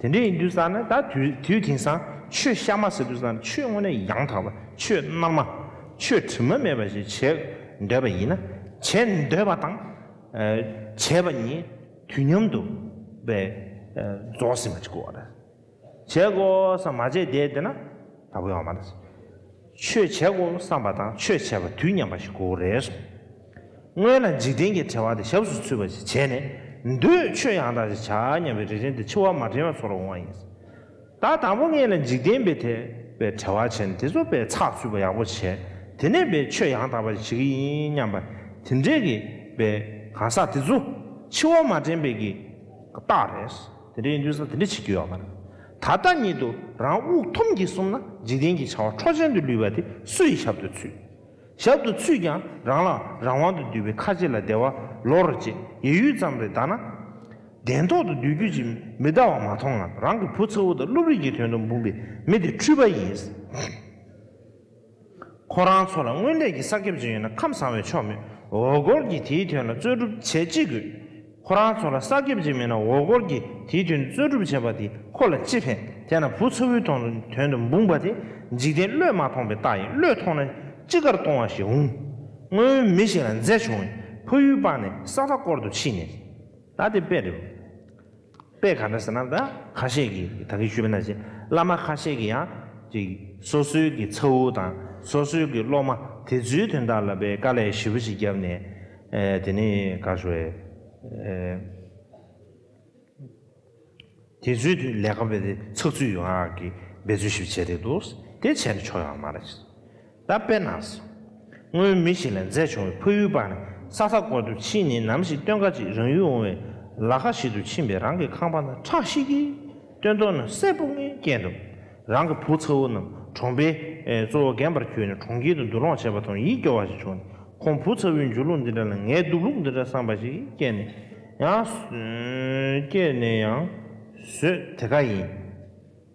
དེ་འདྲ་ཡིན་དུས་ཙང་ནས་ད་དུས་དུས་དེང་སང་ཆོས་གཤའ་མ་ཟེར་དུས་ཙང་ཆོས་དངོས་གནས་ཡང་དག་པ། ཆོས་རྣལ་མ། ཆོས་དྲི་མ་མེད་པ་ཞིག་བྱེད་འདོད་པ་ཡིན་ན། བྱེད་འདོད་པ་དང་ཨ་བྱས་པ་གཉིས་དུས་མཉམ་དུ་བས་ཨ་རྫོགས་ཟིན་པ་ཅིག་དགོས་པ་རེད། བྱེད་དགོས་བསམ་མ་བྱས་བསྡད་བསྡད་ན་དག་པོ་ཡོང་མ་རེད། ཆོས་བྱེད་དགོས་བསམ་པ་དང་ཆོས་བྱས་པ་དུས་མཉམ་པ་ཞིག་དགོས་རེད་གསུངས། སྔོན་ལ་འཇིག་རྟེན་གྱི་བྲེལ་བ་དེ་ཞབས་སུ་ཚུད་པ་ཞིག་བྱས་ནས། འདོད་ཆོས་ཡང་དག་ཞིག་བྱ་སྙམ་པའི་རེ་ཆེན་དེ་འཆི་བ་མ་དྲན་པའི་ཚོར་བ་འོང་བ་ཡིན། ད་དང་པོ་སྔོན་ལ་འཇིག་རྟེན་པའི་དེ་བའི་བྲེལ་བ་བྱས་ནས་དེ་ཚོ་བའི་ཚགས་ཚུད་པ་ཡག་པོ་བྱས། དེ་ནས་བའི་ཆོས་ཡང་དག་པ་ཞིག་བྱེད་ཀྱི་ཡིན་སྙམ་པ་དེ་འདྲས་ཀྱི་བའི་གང་ཟག་དེ་ཚོ་འཆི་བ་མ་དྲན་པའི་གི་རྟགས་རེད། དེ་འདྲ་ཡིན་དུས་ཙང་དེ་འདྲ་བྱེད་རྒྱུ་ཡོད་མ་རེད། ད་ལྟ་ཉིད་དུ་རང་དབུགས་ཐུམ་གྱིས་བཟུང་ན། འཇིག་རྟེན་གྱི་བྱ་བ་འཕྲོ་ཅན་དུ་ལུས་པ་དེ་སུ་ཡི་ཞབས་ཏུ་ཚུད། ཞབས་ཏུ་ཚུད་ཀྱང་རང་ལ་རང་དབང་དུ་འདུས་པའི་ཁ་ལྕེ་ལ་བདེ་བ་ལོག་རོ་བྱེད་ཡ་ཡུད་ཙམ་རེ་བདའ་ན། གདན་ཐོག་ཏུ་སྡོད་རྒྱུ་ཅིག་མི་གདའ་བ་མ་མཐོང་ངམ། རང་གི་བུ་ཚ་བོ་དང་སློབ་རིགས་ཀྱི་དོན་དུ་འབུངས་པའི་མི་དེ་འཁྲུལ་པ་ཡིན། ཁོ་རང་ཚོ་ལ་སྔོན་ལས་ཀྱི་བསགས་རྒྱབ་ཅིག་ཡོད་ན་ཁམས་བཟང་བའི་ཕྱོགས་མོད། འོ་སྐོལ་གྱིས་དེའི་དོན་ལ་རྩོལ་སྒྲུབ་བྱེད་ཅི་དགོས། ཁོ་རང་ཚོ་ལ་བསགས་རྒྱབ་ཅིག་མེད་ན་འོ་སྐོལ་གྱིས་དེའི་དོན་རྩོལ་སྒྲུབ་བྱེད་པ་དེ་ཁོ་ལ་ཅི་ཕན། དེས་ན་བུ་ཚ་བོའི་དོན་དོན་དུ་འབུངས་པ་དེ་འཇིག་རྟེན་བློས་མ་ཐོངས་པའི་རྟགས་ཡིན། བློས་ཐོངས་ན་ཅི་དགར་གཏོང་བ་ཞིག་འོང་། སྔོན་མི་ཞིག་ལ་མཛེ་བྱུང་བས་ཕ་ཡུལ་སྤངས་ནས་ས་མཐའ་བསྐོར་དུ་ཕྱིན་ནས། ད་དེ་དཔེ་རེད། དཔེ་ག་འདྲ་ཟེར་ན། ད་ཁ་ཤས་ཀྱིས་ད་གིན་ཞུས་པ་ནང་བཞིན་བླ་མ་ཁ་ཤས་ཀྱིས་ཡང་ཅིག་སོ་སོའི་གི་ཚ་བོ་དང་སོ་སོའི་གི་སློབ་མ་དེ་ཚོའི་དོན་དག་ལ་དཔེ་དཀའ་ལས་ཞེ་པོ་ཞིག་བརྒྱབ་ནས། ཨེ་དེ་ནས་ག་ཞུ་བས། ཨེ་དེ་ཚོའི་དོན་ལས་ཀ་དཔེ་དེ་ཚགས་ཚུད་ཡོང་ཡག་གི་འབད་རྩོལ་ཞིག་བྱས་བསྡད་འདུག། དེ་བྱས་ནས་ཆོག་ཡོད་མ་རེད། ད་དཔེར་ན། སྔོན་མི་ཞིག་ལ་མཛེ་བྱུང་བས་ཕ་ཡུལ་སྤངས་ནས་ས་མཐའ་བསྐོར་དུ་ཕྱིན་ནས། ནམ་ཞིག་སྟོན་ཁ་ཅིག་རང་ཡུལ་འོང་བའི་ལ་ཁ་ཞིག་ཏུ་ཕྱིན་པས་རང་གི་ཁང་པ་ན་ཁྲག་ཤིག་གིས་སྟོན་ཐོག་ན་སྲད་བུ་ལྔའི་རྐྱེན་དུ། རང་གི་བུ་ཚ་བོ་རྣམས་གྲོང་པའི་གཙོ་བོ་རྒན་པར་གྱུར་ནས་གྲོང་ཁྱེར་དུ་འདུ་ལོང་བྱེད་པ་མཐོང་ཡིད་སྐྱོ་བ་ཞིག་བྱུང་ནས། ཁོང་བུ་ཚ་བོའི་འགྱུར་ལུགས་འདི་འདྲ་ལ་ངའི་སྡུག་ལུགས་འདི་འདྲ་བསམ་པ་ཞིག་སྐྱེས་ནས་ཡང་། སྐྱེས་ནས་ཡང་བཟོད་དེ་ཀ་ཡིན།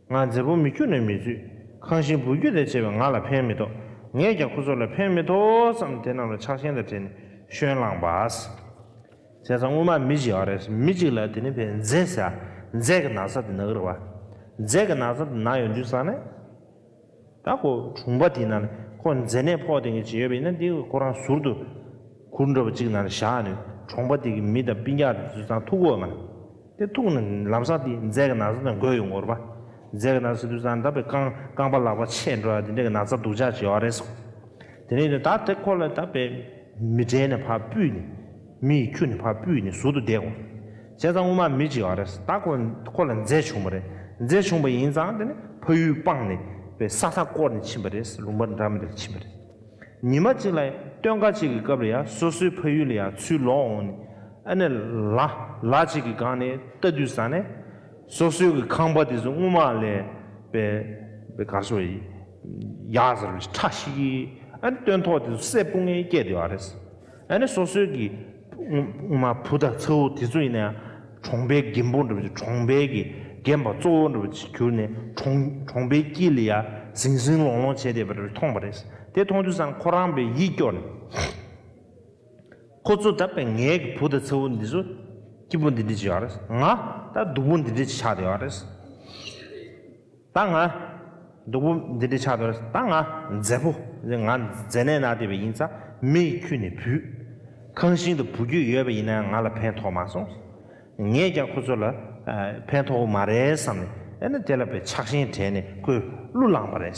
ང་མཛེ་བོ་མི་ཁྱུ་ནས་མི་བཟོད། ཁང་ཤིང་བུ་རྒྱུད་དང་བཅས་པས་ང་ལ་ཕན་མི་ཐོགས། ངས་ཀྱང་ཁོ་ཚོ་ལ་ཕན་མི་ཐོགས་བསམ་དེ་རྣམས་ལ་ཆགས་ཞེན་དང་བྲལ་ནས་བཤོལ་ལངས་པ། བྱས་ཙང་སྔོན་མ་མི་ཞིག་ཡོད་རེད། མི་གཅིག་ལ་དེ་ནི་བས་མཛེ་ཟེར། མཛེ་གི་ན་ཚ་དེ་ན་གི་རེད་བ། མཛེ་གི་ན་ཚ་དེ་ན་ཡོང་དུས་ཙང་ནས། ད་ཁོ་གྲོང་པ་དེ་ན་ཁོ་མཛེ་ནད་ཕོག་དེ་གི་ཅིག་ཡོད་པ་ཡིན་ན། དེ་ཁོ་རང་ཟུར་དུ་གུར་འདྲ་བ་གཅིག་ནང་བཞག་ནས་གྲོང་པ་དེ་གི་མི་དང་སྤུན་ཀྱག་དེ་ཚོ་ཚང་ཐུག་གོ་མ་ན། དེ་ཐུག་ནས་ལམ་སང་དེ་མཛེ་གི་ན་ཚ་དང་འགོས་ཡོང་གི་རེད་པ། མཛེ་གི་ན་ཚ་དུས་ཙང་ད་དཔེ་རྐང་རྐང་པ་ལག་པ་ཆད་འགྲོ་ཡ་དེ་འདྲ་གི་ན་ཚ་སྡུག་ཅག་ཅིག་ཡོད་རེད་སོ། དེ་ནས་ད་དེ་ཁོ་ལ་ད་དཔེ་མི་གྲལ་ནས་ཕར་སྤུད་ནས། མི་ཡི་ཁྱུ་ནས་ཕར་སྤུད་ནས་ཟུར་དུ་བསྡད་དགོས། བྱས་ཙང་སྔོན་མ་མི་གཅིག་ཡོད་རེད། ད་ཁོ་ཁོ་ལ་མཛེ་བྱུང་བ་རེད། མཛེ་བྱུང་བ་ཡིན་ཙང་དེ་ནས་ཕ་ཡུལ་སྤངས་ནས་དཔེ་ས་མཐའ་བསྐོར་ནས་ཕྱིན་པ་རེད། ལུང་པ་འདྲ་མི་འདྲ་ལ་ཕྱིན་པ་རེད། ཉི་མ་གཅིག་ལ་སྟོན་ཁ་གཅིག་གི་སྐབས་ལ་ཡང་སོ་སོའི་ཕ་ཡུལ་ལ་ཡང་ཚུར་ལོག་འོང་ནས། ཨ་ནི་ལ་ལ་གཅིག་གི་སྒང་ནས་ལྟ་དུས་ཙང་ནས། སོ་སོའི་གི་ཁང་པ་དེ་ཚོ་སྔོན་མ་ལས་དཔེ་དཔེ་ག་རེ་ཟེར་བ་ཡིན། ཡག་ཟེར་བ་ཞིག་ཕྲ་ཞིག་ཨ་ནི་སྟོན་ཐོག་དེ་ཚོ་སེར་སྤུ་ངས་སྐྱེས་བསྡད་ཡོད་རེད། ཨ་ནི་སོ་སོའི་གི་སྔོན་མ་བུ་དང་ཚ་བོ་དེ་ཚོ་ཡིན་ན་ཡང་གྲོང་པའི་རྒན་པོ་འདྲ་བོ་ཅིག་གྲོང་པའི་གི་རྒན་པ་གཙོ་བོ་འདྲ་བོ་ཅིག་གྱུར་ནས། གྲོང་གྲོང་པའི་དཀྱིལ་ལ་ཡ་ཟིང་ཟིང་ལོང་ལོང་བྱས་བསྡད་པ་འདྲ་བོ་མཐོང་བ་རེད། དེ་མཐོང་དུས་ཙང་ཁོ་རང་དཔེ་ཡིད་སྐྱོ་ནས། ཁོ་ཚོ་ད་དཔེ་ངའི་གི་བུ་དང་ཚ་བོ་འདི་ཚོ་སྐྱིད་པོ་འདི་འདྲ་ཅིག་ཡོད་རེད། ང་ད་སྡུག་པོ་འདི་འདྲ་ཅིག་ཆགས་བསྡད་ཡོད་རེད། ད་ང་སྡུག་པོ་འདི་འདྲ་ཆགས་བསྡད་ཡོད་རེད། ད་ང་མཛེ་པོ། ང་མཛེ་ནད་ན་བསྡད་པ་ཡིན་ཙང་མི་ཡི་ཁྱུ་ནས་བུད། ཁང་ཤིང་དང་བུ་རྒྱུད་ཡོད་པ་ཡིན་ན་ང་ལ་ཕན་ཐོགས་མ་སོང་། ངས་ཀྱང་ཁོ་ཚོ་ལ་ཨ་ཕན་ཐོགས་མ་རེད་བསམ་ནས། ཨ་ནི་དེ་ལ་དཔེ་ཆགས་ཞེན་དྲན་ནས་ཁོས་གླུ་བླངས་པ་རེད།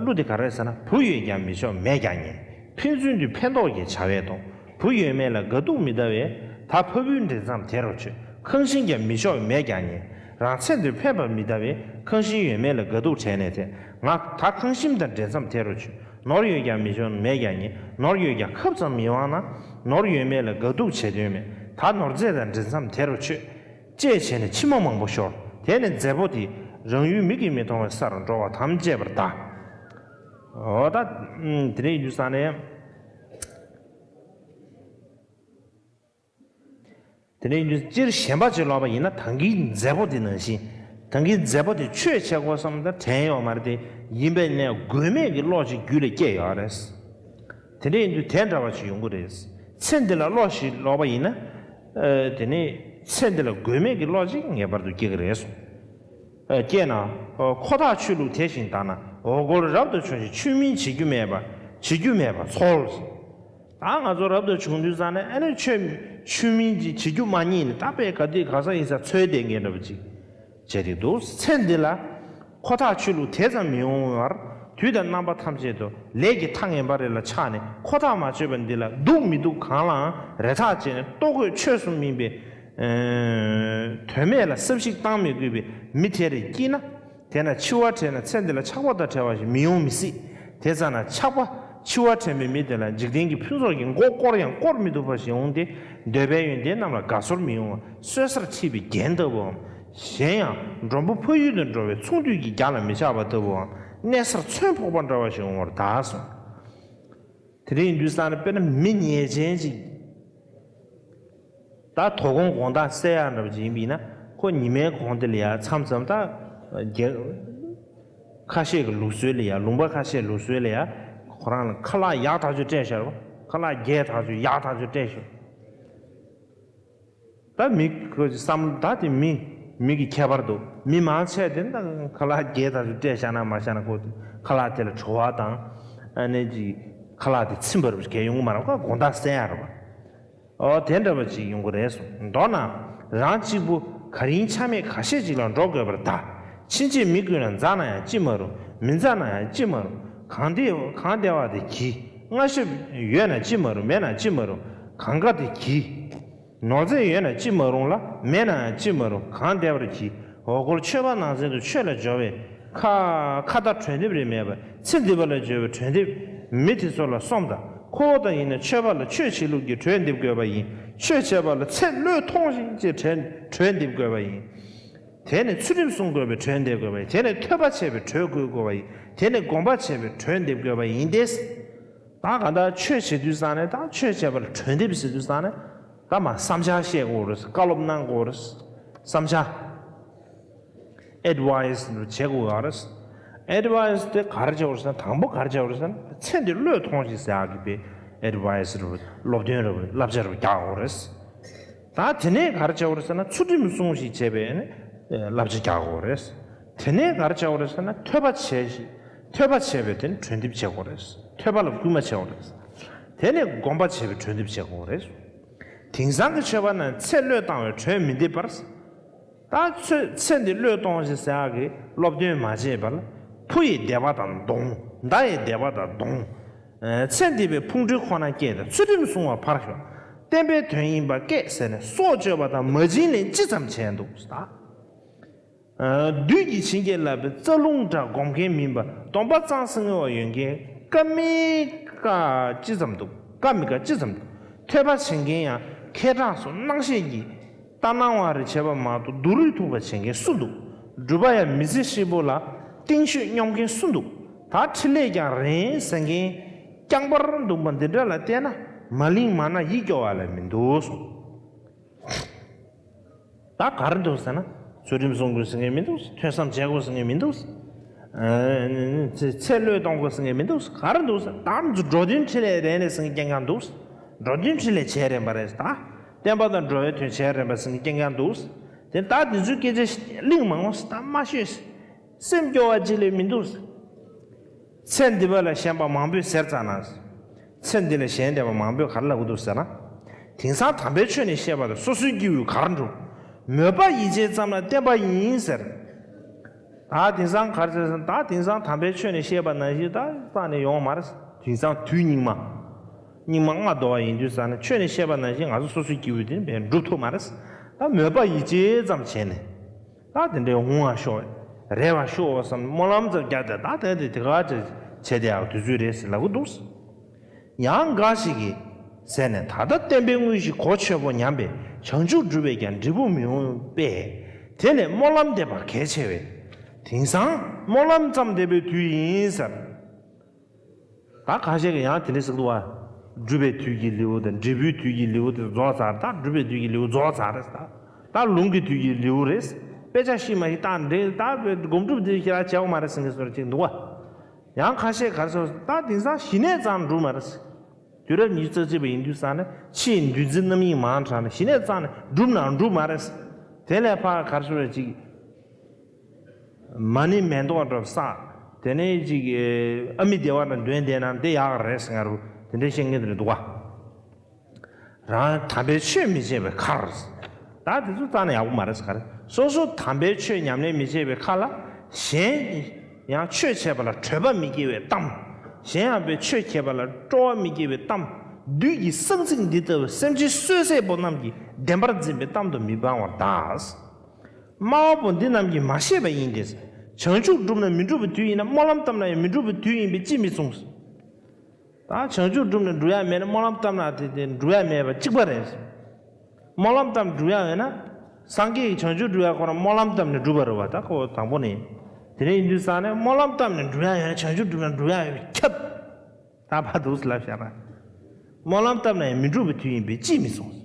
གླུ་དེ་ག་རེ་ཟེར་ན། བུ་ཡོད་ཀྱང་མི་ཆོག་མེད་ཀྱང་ཉེས། ཕན་ཚུན་དུ་ཕན་འདོགས་ཀྱི་བྱ་བས་སྟོང་། བུ་ཡོད་མེད་ལ་དགའ་སྡུག་མི་ལྟ་བས། ད་ཕ་བུའི་འབྲེལ་མཚམས་དེ་རུ་ཆོད། ཁང་ཤིང་ཀྱང་མི་ཆོག་མེད་ཀྱང་ཉེས། རང་ཚེ་འདིར་ཕན་པ་མི་ལྟ་བས། ཁང་ཤིང་ཡོད་མེད་ལ་དགའ་སྡུག་བྲལ་ནས་ཐལ། ང་ད་ཁང་ཤིང་དང་འབྲེལ་མཚམས་དེ་རུ་ཆོད། ནོར་ཡོད་ཀྱང་མི་ཆོག་མེད་ཀྱང་ཉེས། ནོར་ཡོད་ཀྱང་ཁབ་ཙམ་མི་དབང་ན། ནོར་ཡོད་མེད་ལ་དགའ་སྡུག་བྱེད་དོན་མེད། ད་ནོར་རྫས་དང་འབྲེལ་མཚམས་དེ་རུ་ཆོད། ཅེས་བྱས་ནས་མཆི་མ་མང་པོ་ཤོར། དེ་ནས་མཛེ་པོ་དེ་རང་ཡུལ་མིག་གིས་མི་མཐོང་བའི་སར་འགྲོ་བ་དམ་བཅས་པར་གདའ། འོ་ད། དེ་ནས་ཡིན་དུས་ཙང་ནས། དེ་ནས་ཡིན་དུས་སྤྱིར་ཞེན་པ་ཅིག་ལོག་པ་ཡིན་ན་ད་གིན་མཛེ་པོ་དེ་ནང་བཞིན། ད་གིན་མཛེ་པོ་དེ་ཆོས་བྱེད་དགོས་བསམ་ད་དྲན་ཡོད་མ་རེད་དེ། ཡིན་པས་ནས་དགོས་མེད་ཀྱི་བློ་ཅིག་རྒྱུད་ལ་སྐྱེས་ཡོད་རེད། དེ་འདྲ་ཡིན་དུས་དེ་འདྲ་བ་ཞིག་ཡོང་གི་རེད། ཚེ་འདི་ལ་བློ་ཞིག་ལོག་པ་ཡིན་ན། ཨ་དེ་ནས་ཚེ་འདི་ལ་དགོས་མེད་ཀྱི་བློ་ཅིག་ངེས་པར་དུ་སྐྱེ་གི་རེད་གསུངས། ཨ་སྐྱེས་ན། ཨ་ཁོ་ཐག་ཆོད་ལུགས་དེ་བཞིན་བལྟ་ན། འོ་སྐོལ་རབ་ཏུ་བྱུང་ཞིང་ཆོས་མིན་བྱེད་རྒྱུ་མེད་པ། བྱེད་རྒྱུ་མེད་པ་འཚོལ། ད་ང་ཚོ་རབ་ཏུ་བྱུང་དུས་ཙང་ནས་ཨ་ནི་ཆོས་ཆོས་མིན་གྱི་བྱེད་རྒྱུ་མ་རྙེད་ནས་ད་དཔེ་ག་དུས་ག་ས་ཡིན་ས་འཚོལ་བསྡད་མཁན་འདྲ་པོ་ཅིག་བྱས་ཏེ་འདུག་ཚེ་འདི་ལ་ཁོ་ཐག་ཆོད་ལུགས་དེ་ཙམ་མི་འོང་བར། དུས་དང་རྣམ་པ་ཐམས་ཅད་དུ་ལས་ཀྱི་མཐའ་ངན་པ་རེ་ལ་ཆགས་ནས་ཁོ་ཐག་མ་ཆོད་པ་འདི་ལ་འདུག་མི་འདུག་གང་ལའང་རེ་ཐག་བཅད་ནས་ལྟོ་གོས་ཆོས་སུ་སྨིན་པའི་ཨ་དོན་མེད་ལ་བསམ་གཞིག་བཏང་མི་དགོས་པའི་མི་དེ་རེ་སྐྱེས་ན། དེས་ན་འཆི་བ་དྲན་ན་ཚེ་འདི་ལ་ཆགས་པ་དང་བྲལ་བ་ཞིག་མི་ཡོང་མི་སྲིད། དེ་ཙམ་ན་ཆགས་པ་འཆི་བ་དྲན་པའི་མི་དེ་ལ་འཇིག་རྟེན་གྱི་ཕུན་ཚོགས་ཀྱི་མགོ་བསྐོར་ཡང་བསྐོར་མི་ཐུབ་པ་ཞིག་འོང་སྟེ། འདོད་པའི་ཡོན་ཏན་རྣམས་ལ་དགའ་ཚོར་མི་ཡོང་བ། གསོད་སར་ཁྲིད་པའི་རྒྱན་ལྟ་བུའམ། གཞན་ཡང་མགྲོན་པོ་ཕ་ཡུལ་དུ་འགྲོ་བའི་ཚོང་འདུས་ཀྱི་རྒྱགས་ལ་མི་ཆགས་པ་ལྟ་བུའམ། གནས་སར་ཚོན་ཕོག་པ་འདྲ་བ་ཞིག་འོང་བར་གདའ་གསུངས། དེ་རིང་འདུས་ས་ནི་དཔེར་ན་མི་ཉེས་ཅན་ཅིག་ད་དོ་དགོང་དགོང་དག་བསད་ཡག་འདྲ་པོ་ཅིག་ཡིན་པ་ཡིན་ན། ཁོ་ཉི་མའི་གུང་དེ་ལ་ཡ་མཚམས་མཚམས་ད་རྒྱལ་ཁ་ཤས་ཀྱི་ལུགས་སྲོལ་ལ་ཡ། ལུང་པ་ཁ་ཤས་ལུགས་སྲོལ་ལ་ཡ། ཁོ་རང་ལ་ཁ་ལག་ཡག་ཐག་ཆོད་སྤྲད་བཞག་རེད་པ། ཁ་ལག་རྒྱས་ཐག་ཆོད་ཡག་ཐག་ཆོད་སྤྲད་བཞག་ད་མི་ཁོ་བསམ་བློ་ད་དེ་མི་མི་གི་ཁྱད་པར་འདུག་མི་མང་ཆེ་དེ་ད་ཁ་ལག་རྒྱས་ཐག་ཆོད་སྤྲད་བཞག་ན་མ་བཞག་ན། ཁོ་ཁ་ལག་དེ་ལ་བྲོ་བ་དང་། ཨ་ནི་ཅིག་ཁ་ལག་དེ་ཚིམ་པ་རུ་གས་ཡོང་གི་མ་རེད་པ། དགོང་དག་བསད་ཡག་རེད་པ། ཨོ་དེ་འདྲ་བ་ཅིག་ཡོང་གི་རེད་གསུངས། མདོར་ན། རང་གཅིག་པུ་ག་རིང་ཆ་མེད་ཁ་ཤས་ཅིག་ལ་འགྲོ་དགོས་པར་གདའ། ཕྱིན་ཆད་མི་ཀུན་ལ་མཛའ་ན་ཡང་ཅི་མ་རུང་། མི་མཛའ་ན་ཡང་ཅི་མ་རུང་། གང་བདེ་གང་བདེ་བ་དེ་གྱིས། མངའ་ཞབས་ཡོད་ན་ཅི་མ་རུང་། མེད་ན་ཅི་མ་རུང་། གང་དགའ་དེ་གྱིས། ནོར་རྫས་ཡོད་ན་ཅི་མ་རུང་ལ། མེད་ན་ཡང་ཅི་མ་རུང་། གང་བདེ་བར་གྱིས། འོ་སྐོལ་ཆོས་པ་ནང་ཚན་དུ་ཆོས་ལ་སྦྱོར་བའི་ཁ་ཁ་ད་གྲོས་འདེབས་རེ་མེད་པར། ཚེ་འདི་པ་ལ་སྦྱོར་བའི་གྲོས་འདེབས་མི་དེ་ཚོ་ལ་སོམས་དང་། ཁོ་བོ་དང་ཡིན་ན་ཆོས་པ་ལ་ཆོས་བྱེད་ལུགས་ཀྱི་གྲོས་འདེབས་དགོས་པ་ཡིན། ཆོས་བྱེད་པ་ལ་ཚེ་བློས་ཐོངས་ཤིག་ཅེས་གྲོས་གྲོས་འདེབས་དགོས་པ་ཡིན། དེ་ནས་ཚུལ་ཁྲིམས་སྲུང་དགོས་པའི་གྲོས་འདེབས་དགོས་པ་ཡིན། དེ་ནས་ཐོས་པ་བྱས་པའི་གྲོས་བསྐུལ་དགོས་པ་ཡིན། དེ་ནས་སྒོམ་པ་བྱས་པའི་གྲོས་འདེབས་དགོས་པ་ཡིན་ཏེ། ད་གང་ལྟར་ཆོས་བྱེད་དུས་ཙང་ནས། ད་ཆོས་བྱེད་པར་གྲོས་འདེབས་ཟེར་དུས་ཙང་ནས། ད་མ་བསམ་འཆར་བཤད་དགོས་རེད། བཀའ་སློབ་གནང་དགོས་རེད། བསམ་འཆར། ཨེཌ་ཝའི་སི་བྱེད་དགོས་ཡོད་རེད། ཨེཌ་ཝའི་སི་དེ་ག་རེ་བྱེད་དགོས་རེད་ཟེར་ན། དང་པོ་ག་རེ་བྱེད་དགོས་རེད་ཟེར་ན། ཚེ་འདི་བློས་ཐོངས་ཤིག་ཟེར་ཡག་གི་དཔེ་ཨེཌ་ཝའི་སི་རེད། སློབ་སྟོན་རེད། བསླབ་བྱ་རེད། རྒྱག་དགོས་རེད། ད་དེ་ནས་ག་རེ་བྱེད་དགོས་རེད་ཟེར་ན། ཚུལ་ཁྲིམས་སྲུང་ཞིག་བྱས་པའི་ནི་བསླབ་བྱ་རྒྱག་དགོས་རེད། དེ་ནས་ག་རེ་བྱེད་དགོས་རེད་ཟེར་ན། ཐོས་པ་བྱས་ཤིག་ཐོས་པ་བྱས་པའི་དེ་ནི་གྲོས་འདེབས་བྱེད་དགོས་རེད། ཐོས་པ་ལ་སྐུལ་མ་བྱེད་དགོས་རེད། དེ་ནས་སྒོམ་པ་བྱས་པའི་གྲོས་འདེབས་བྱེད་དགོས་རེད། དེང་སང་གི་ཆོས་པ་རྣམས་ཚེ་བློས་བཏང་བའི་གྲོས་མི་འདེབས་པར། ད་ཚེ་ཚེ་འདི་བློས་གཏོང་ཞེས་ཟེར་ཡག་གི་སློབ་སྟོན་མ་བྱས་པར། ཕུ་ཡི་སྡེ་པ་དང་གདོང་། མདའ་ཡི་སྡེ་པ་དང་གདོང་། ཚེ་འདི་པའི་ཕུང་ཁྲོལ་ཁོ་ན་སྐྱེས་ཏེ། ཚུལ་ཁྲིམས་བསྲུང་བ་ཕར་ཞོག་བསྟན་པའི་དོན་ཡིན་པ་སྐད་ཟེར་ནས། སྲོག་གཅོད་པ་དང་མ་བྱིན་ལེན་ཅི་ཙམ་བྱས་འདུག་ཟེར། བདུད་ཀྱིས་བྱིན་གྱིས་བརླབས་པའི་རྩ་རླུང་འདྲ་སྒོམ་མཁན་མིན་པ། སྡོམ་པ་གཙང་སེང་ངེ་བ་ཡོད་མཁན་ཀ་མི་ཀ་ཅི་ཙམ་འདུག་ཀ་མི་ཀ་ཅི་ཙམ་འདུག་ཐོས་པ་བྱེད་མཁན་ཡང་ཁེ་གྲགས་སུ་སྣང་ཤས་ཀྱིས་ལྟ་སྣང་བ་རེ་བྱེད་པ་མ་གཏོགས་སྡུག་རུས་ཐུག་པ་བྱེད་མཁན་སུ་འདུག་སྒྲུབ་པ་ཡང་མི་ཚེ་ཧྲིལ་པོ་ལ་གཏིང་ཤུད་སྙོམས་མཁན་སུ་འདུག་ད་འཕྲིན་ལས་ཀྱང་རན་ཟེར་མཁན་རྐྱང་པར་འདུག་པ་འདི་འདྲ་ལ་བལྟས་ན། མ་ལིང་མ་ན་ཡིད་སྐྱོ་བ་ལས་མི་འདུག་གསུངས། ད་ག་རེ་འདུག་ཟེར་ན། ཚུལ་ཁྲིམས་སྲུང་དགོས་ཟེར་མཁན་མི་འདུག་ཐོས་བསམ་བྱེད་དགོས་ཟེར་མཁན་མི་འདུག་ཚེ་ཚེ་བློས་གཏོང་དགོས་ཟེར་མཁན་མི་འདུག་ག་རེ་འདུག་ཟེར། ད་འགྲོ་དོན་འཕྲིན་ལས་རན་རེད་ཟེར་མཁན་རྐྱང་རྐྱང་འདུག་འགྲོ་དོན་འཕྲིན་ལས་བྱས་རན་པ་རེད་ཟེར། ད་བསྟན་པ་དང་འགྲོ་བའི་དོན་བྱས་རན་པ་ཟེར་མཁན་རྐྱང་རྐྱང་འདུག་དེ་ད་དེ་ཚོའི་སྐད་ཆ་གླེང་མ་འོང་ཟེར། ད་མ་ཤོད་ཟེར། སེམས་སྐྱོ་བ་ཅིག་ལས་མི་འདུག་ཚེ་འདི་པ་ལ་ཞེན་པ་མང་པོས་ཟེར་ཙ་ན། ཚེ་འདི་ལ་ཞེན་བསྡད་པ་མང་པོས་ག་རེ་ལབ་ཀྱི་འདུག་ཟེར་ན། དེང་སང་དམ་པའི་ཆོས་ནི་བཤད་པ་དང་། སོ་སོའི་སྐྱེ་བོས་ག་རེ་འགྲུབ། མོས་པ་ཡིད་བྱེད་ཙམ་ལ་བརྟེན་པ་ཡིན་ཟེར། ད་དེང་སང་ག་རེ་ཟེར་ཟེར་ན། ད་དེང་སང་དམ་པའི་ཆོས་ནི་བཤད་པ་ནང་བཞིན་ད་རྩ་ནས་ཡོང་མ་རེད། དེང་སང་དུས་སྙིགས་མ། སྙིགས་མ་ལྔ་བདོ་བ་ཡིན་དུས་ཙ་ན། ཆོས་ནི་བཤད་པ་ནང་བཞིན་ང་ཚོ་སོ་སོའི་སྐྱེ་བོས་དེ་འགྲུབ་ཐུབ་མ་རེད། ད་མོས་པ་ཡིད་བྱེད་ཙམ་བྱས་ནས། ད་དེ་འདྲའི་འོང་བ་ཤོག་རེ་བ་ཤོག་བསམ་སྨོན་ལམ་ཙམ་རྒྱག་སྟེ། ད་དེ་དེ་དེ་ག་ཅིག་བྱས་ཏེ་ཡག་དུས་ཚོད་རེད་ཟེར་ལབ་ཀྱི་འདུག་ཡང་འགའ་ཞིག་གིས་ཟེར་ནས། ད་ལྟ་བསྟན་པའི་དངོས་གཞི་གོ་ཆོད་པོ་ཉམས་པས། བྱང་ཆུབ་སྒྲུབ་པས་ཀྱང་འབྲས་བུ་མི་འོང་པས། དེ་ལས་སྨོན་ལམ་འདེབས་པ་གལ་ཆེ་བས། དེང་སང་སྨོན་ལམ་ཙམ་འདེབས་པའི་དུས་ཡིན་ཟེར། ད་ཁ་ཤས་ཀྱིས་ཡང་དེ་འདྲ་ཟེར་གྱི་འདུག་བ། སྒྲུབ་པའི་དུས་ཀྱི་ལེའུ་དང་། འབྲས་བུའི་དུས་ཀྱི་ལེའུ་དེ་རྫོགས་ཚར། ད་སྒྲུབ་པའི་དུས་ཀྱི་ལེའུ་རྫོགས་ཚར་རེད། ད་ད་ལུང་གི་དུས་ཀྱི་ལེའུ་རེད། དཔེ་ཆ་ཤེས་མ་ཤེས་ད་འདྲེ། ད་སྒོམ་སྒྲུབ་དེ་ཞེ་དྲག་བྱེད་དགོས་མ་རེད་ཟེར་མཁན་བཟོ་འདྲ་ཅིག་འདུག་བ། ཡང་ཁ་ཤས་ག་རེ་ཟེར། ད་དེང་སང་ཞི་གནས་ཙམ་སྒྲུབ་མ་རེད། དུས་རབས་ཉི་ཤུ་རྩ་གཅིག་པ་ཡིན་དུས་ཙ་ན། ཕྱིའི་འདུ་འཛི་རྣམ་གཡེང་མང་དྲགས་ནས། ཞི་གནས་ཙམ་ནས་སྒྲུབ་ན་འགྲིག་མ་རེད། དེ་ལས་ཕར་ག་རེ་ཟེར་ཅིག་མ་ཎི་མེ་ཏོག་འདྲ་བསགས། དེ་ནས་ཅིག་ཨ་མི་བདེ་བ་འདྲ་འདོན་བསྡད་ན་དེ་ཡག་རེད་ཟེར་མཁན་རུ་དེ་འདྲ་བཤད་མཁན་དེ་འདྲ་འདུག་བ། རང་དམ་པའི་ཆོས་མི་བྱེད་པའི་ཁར། ད་དེ་ཚོ་རྩ་ནས་ཡག་པོ་མ་རེད་ཟེར་ག་རེ། སོ་སོ་དམ་པའི་ཆོས་ཉམས་ལེན་མི་བྱེད་པའི་ཁ་ལ། གཞན་ཡང་ཆོས་བྱེད་པ་ལ་གྲོད་པ་མི་སྐྱེ་བའི་གཏམ། གཞན་ཡང་པའི་ཆོས་བྱེད་པ་ལ་སྤྲོ་བ་མི་སྐྱེ་བའི་གཏམ། བདུད་ཀྱི་གསང་ཚིག་འདི་ལྟ་བུ། སེམས་ཅན་གསོད་ཟས་པོ་རྣམས་ཀྱིས། བདེན་པར་འཛིན་པའི་གཏམ་དུ་མི་སྤང་བར་གདའ། སྨྲ་བ་པོ་འདི་རྣམས་ཀྱིས་མ་ཤེས་པ་ཡིན་ཏེ། བྱང་ཆུབ་བསྒྲུབས་ན་མི་འགྲུབ་པའི་དུས་ཡིན་ན། སྨོན་ལམ་བཏབ་ན་ཡང་མི་འགྲུབ་པའི་དུས་ཡིན་པས་ཅིས་མི་གསུངས། ད་བྱང་ཆུབ་བསྒྲུབས་ན་འགྲུབ་ཡ་མེད་ན། སྨོན་ལམ་བཏབ་ན་དེ་དེ་འགྲུབ་ཡ་མེད་པ་གཅིག་པ་རེད། སྨོན་ལམ་བཏབ་ན་འགྲུབ་ཡ་ཡོད་ན། སངས་རྒྱས་ཀྱིས་བྱང་ཆུབ་འགྲུབ་ཡ་ཁོ་རང་སྨོན་ལམ་བཏབ་ནས་འགྲུབ་པ་རེད་བ། ད་ཁོ་དང་པོ་ནས། དེ་འདྲ་ཡིན་དུས་ཙ་ན་སྨོན་ལམ་བཏབ་ནས་འགྲུབ་ཡ་ཡོད་ན། བྱང་ཆུབ་བསྒྲུབས་ན་འགྲུབ་ཡ་ཡོད་ཁྱབ། ད་བར་དུ་ལབ་བཞག་ན། སྨོན་ལམ་བཏབ་ན་ཡང་མི་འགྲུབ་པའི་དུས་ཡིན་པས་ཅིས་མི་གསུངས།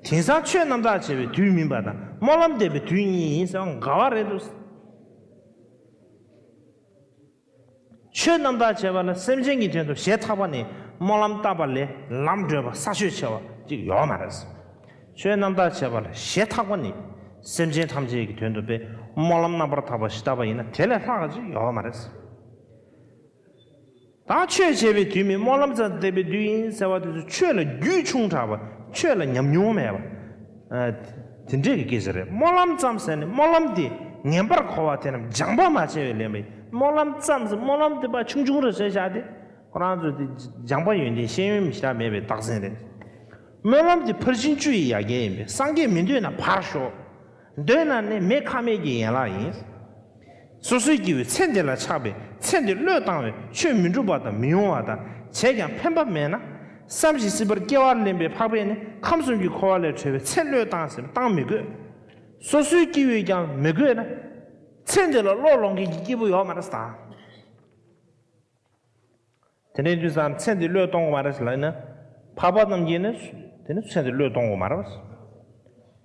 དེང་སང་ཆོས་རྣམ་དག་བྱེད་པའི་དུས་མིན་པ་དང་། སྨོན་ལམ་འདེབས་པའི་དུས་གཉིས་ཡིན་ཟེར་བ་འགལ་བ་རེད་འདུག་ཆོས་རྣམ་དག་བྱེད་པ་ལ་སེམས་ཅན་གྱི་དོན་དུ་ཞེ་ཐག་པ་ནས་སྨོན་ལམ་བཏབ་པ་ལས་ལམ་བགྲོད་པ་ས་ཆོད་ཆེ་བ་ཅིག་ཡོད་མ་རེད། ཆོས་རྣམ་དག་བྱེད་པ་ལ་ཞེ་ཐག་པ་ནས་སེམས་ཅན་ཐམས་ཅད་ཀྱི་དོན་དུ་པའི་སྨོན་ལམ་རྣམ་པར་དག་པ་ཞིག་བཏབ་པ་ཡིན་ན། དེ་ལས་ལྷག་ཅིག་ཡོད་མ་རེད། ད་ཆོས་བྱེད་པའི་དུས་མིན། སྨོན་ལམ་ཙམ་འདེབས་པའི་དུས་ཡིན་ཟེར་བ་དེ་ཚོ་ཆོས་ལ་རྒྱུས་ཆུང་དྲགས་པ། ཆོས་ལ་ཉམས་མྱོང་མེད་པ། ཨ། དེ་འདྲས་ཀྱི་སྐད་ཆ་རེད། སྨོན་ལམ་ཙམ་ཟེར་ནས་སྨོན་ལམ་དེ་ངན་པར་གོ་བ་དེ་རྣམས་སྦྱངས་པ་མ་བྱས་པས་ལན་པ་ཡིན། སྨོན་ལམ་ཙམ་ཟེར། སྨོན་ལམ་དེ་པ་ཆུང་ཆུང་རེ་བཟོས་བཞག་སྟེ། ཁོ་རང་ཚོ་དེ་སྦྱངས་པ་ཡོན་ཏན་ཤེས་ཡོན་མི་ཞེ་དྲག་མེད་པའི་རྟགས་མཚན་རེད། སྨོན་ལམ་དེ་ཕར་ཕྱིན་བཅུ་ཡི་ཡ་གྱལ་ཡིན་པས། སངས་རྒྱས་མི་འདོད་ན་ཕར་ཞོག་འདོད་ན་ནི་མེ་ཁ་མེད་ཀྱི་ཡན་ལག་ཡིན། སོ་སོའི་སྐྱེ་བོས་ཚེ་འདི་ལ་ཆགས་པས་ཚེ་འདི་བློས་བཏང་བས་ཆོས་མི་འགྲུབ་པ་དང་མི་འོང་བ་དང་། བྱས་ཀྱང་ཕན་པ་མེད་ན། བསམ་ཞིང་སྲིད་པར་སྐྱེ་བ་ལེན་པའི་འཕགས་པས་ནི། ཁམས་གསུམ་གྱི་འཁོར་བ་ལས་གྲོལ་བའི་ཚེ་བློས་བཏང་ཟེར་བཏང་མི་དགོས། སོ་སོའི་སྐྱེ་བོས་ཀྱང་མི་དགོས་ན། ཚེ་འདི་ལ་བློས་ལོང་མཁན་གྱི་སྐྱེས་བུ་ཡོད་མ་རེད་ཟེར། དེ་འདྲའི་དུས་ཙམ་ཚེ་འདི་བློས་གཏོང་དགོས་མ་རེད་ལབ་ན། འཕགས་པ་རྣམས་ཀྱིས་ནི་དེ་ནི་ཚེ་འདི་བློས་གཏོང་དགོས་མ་རེད།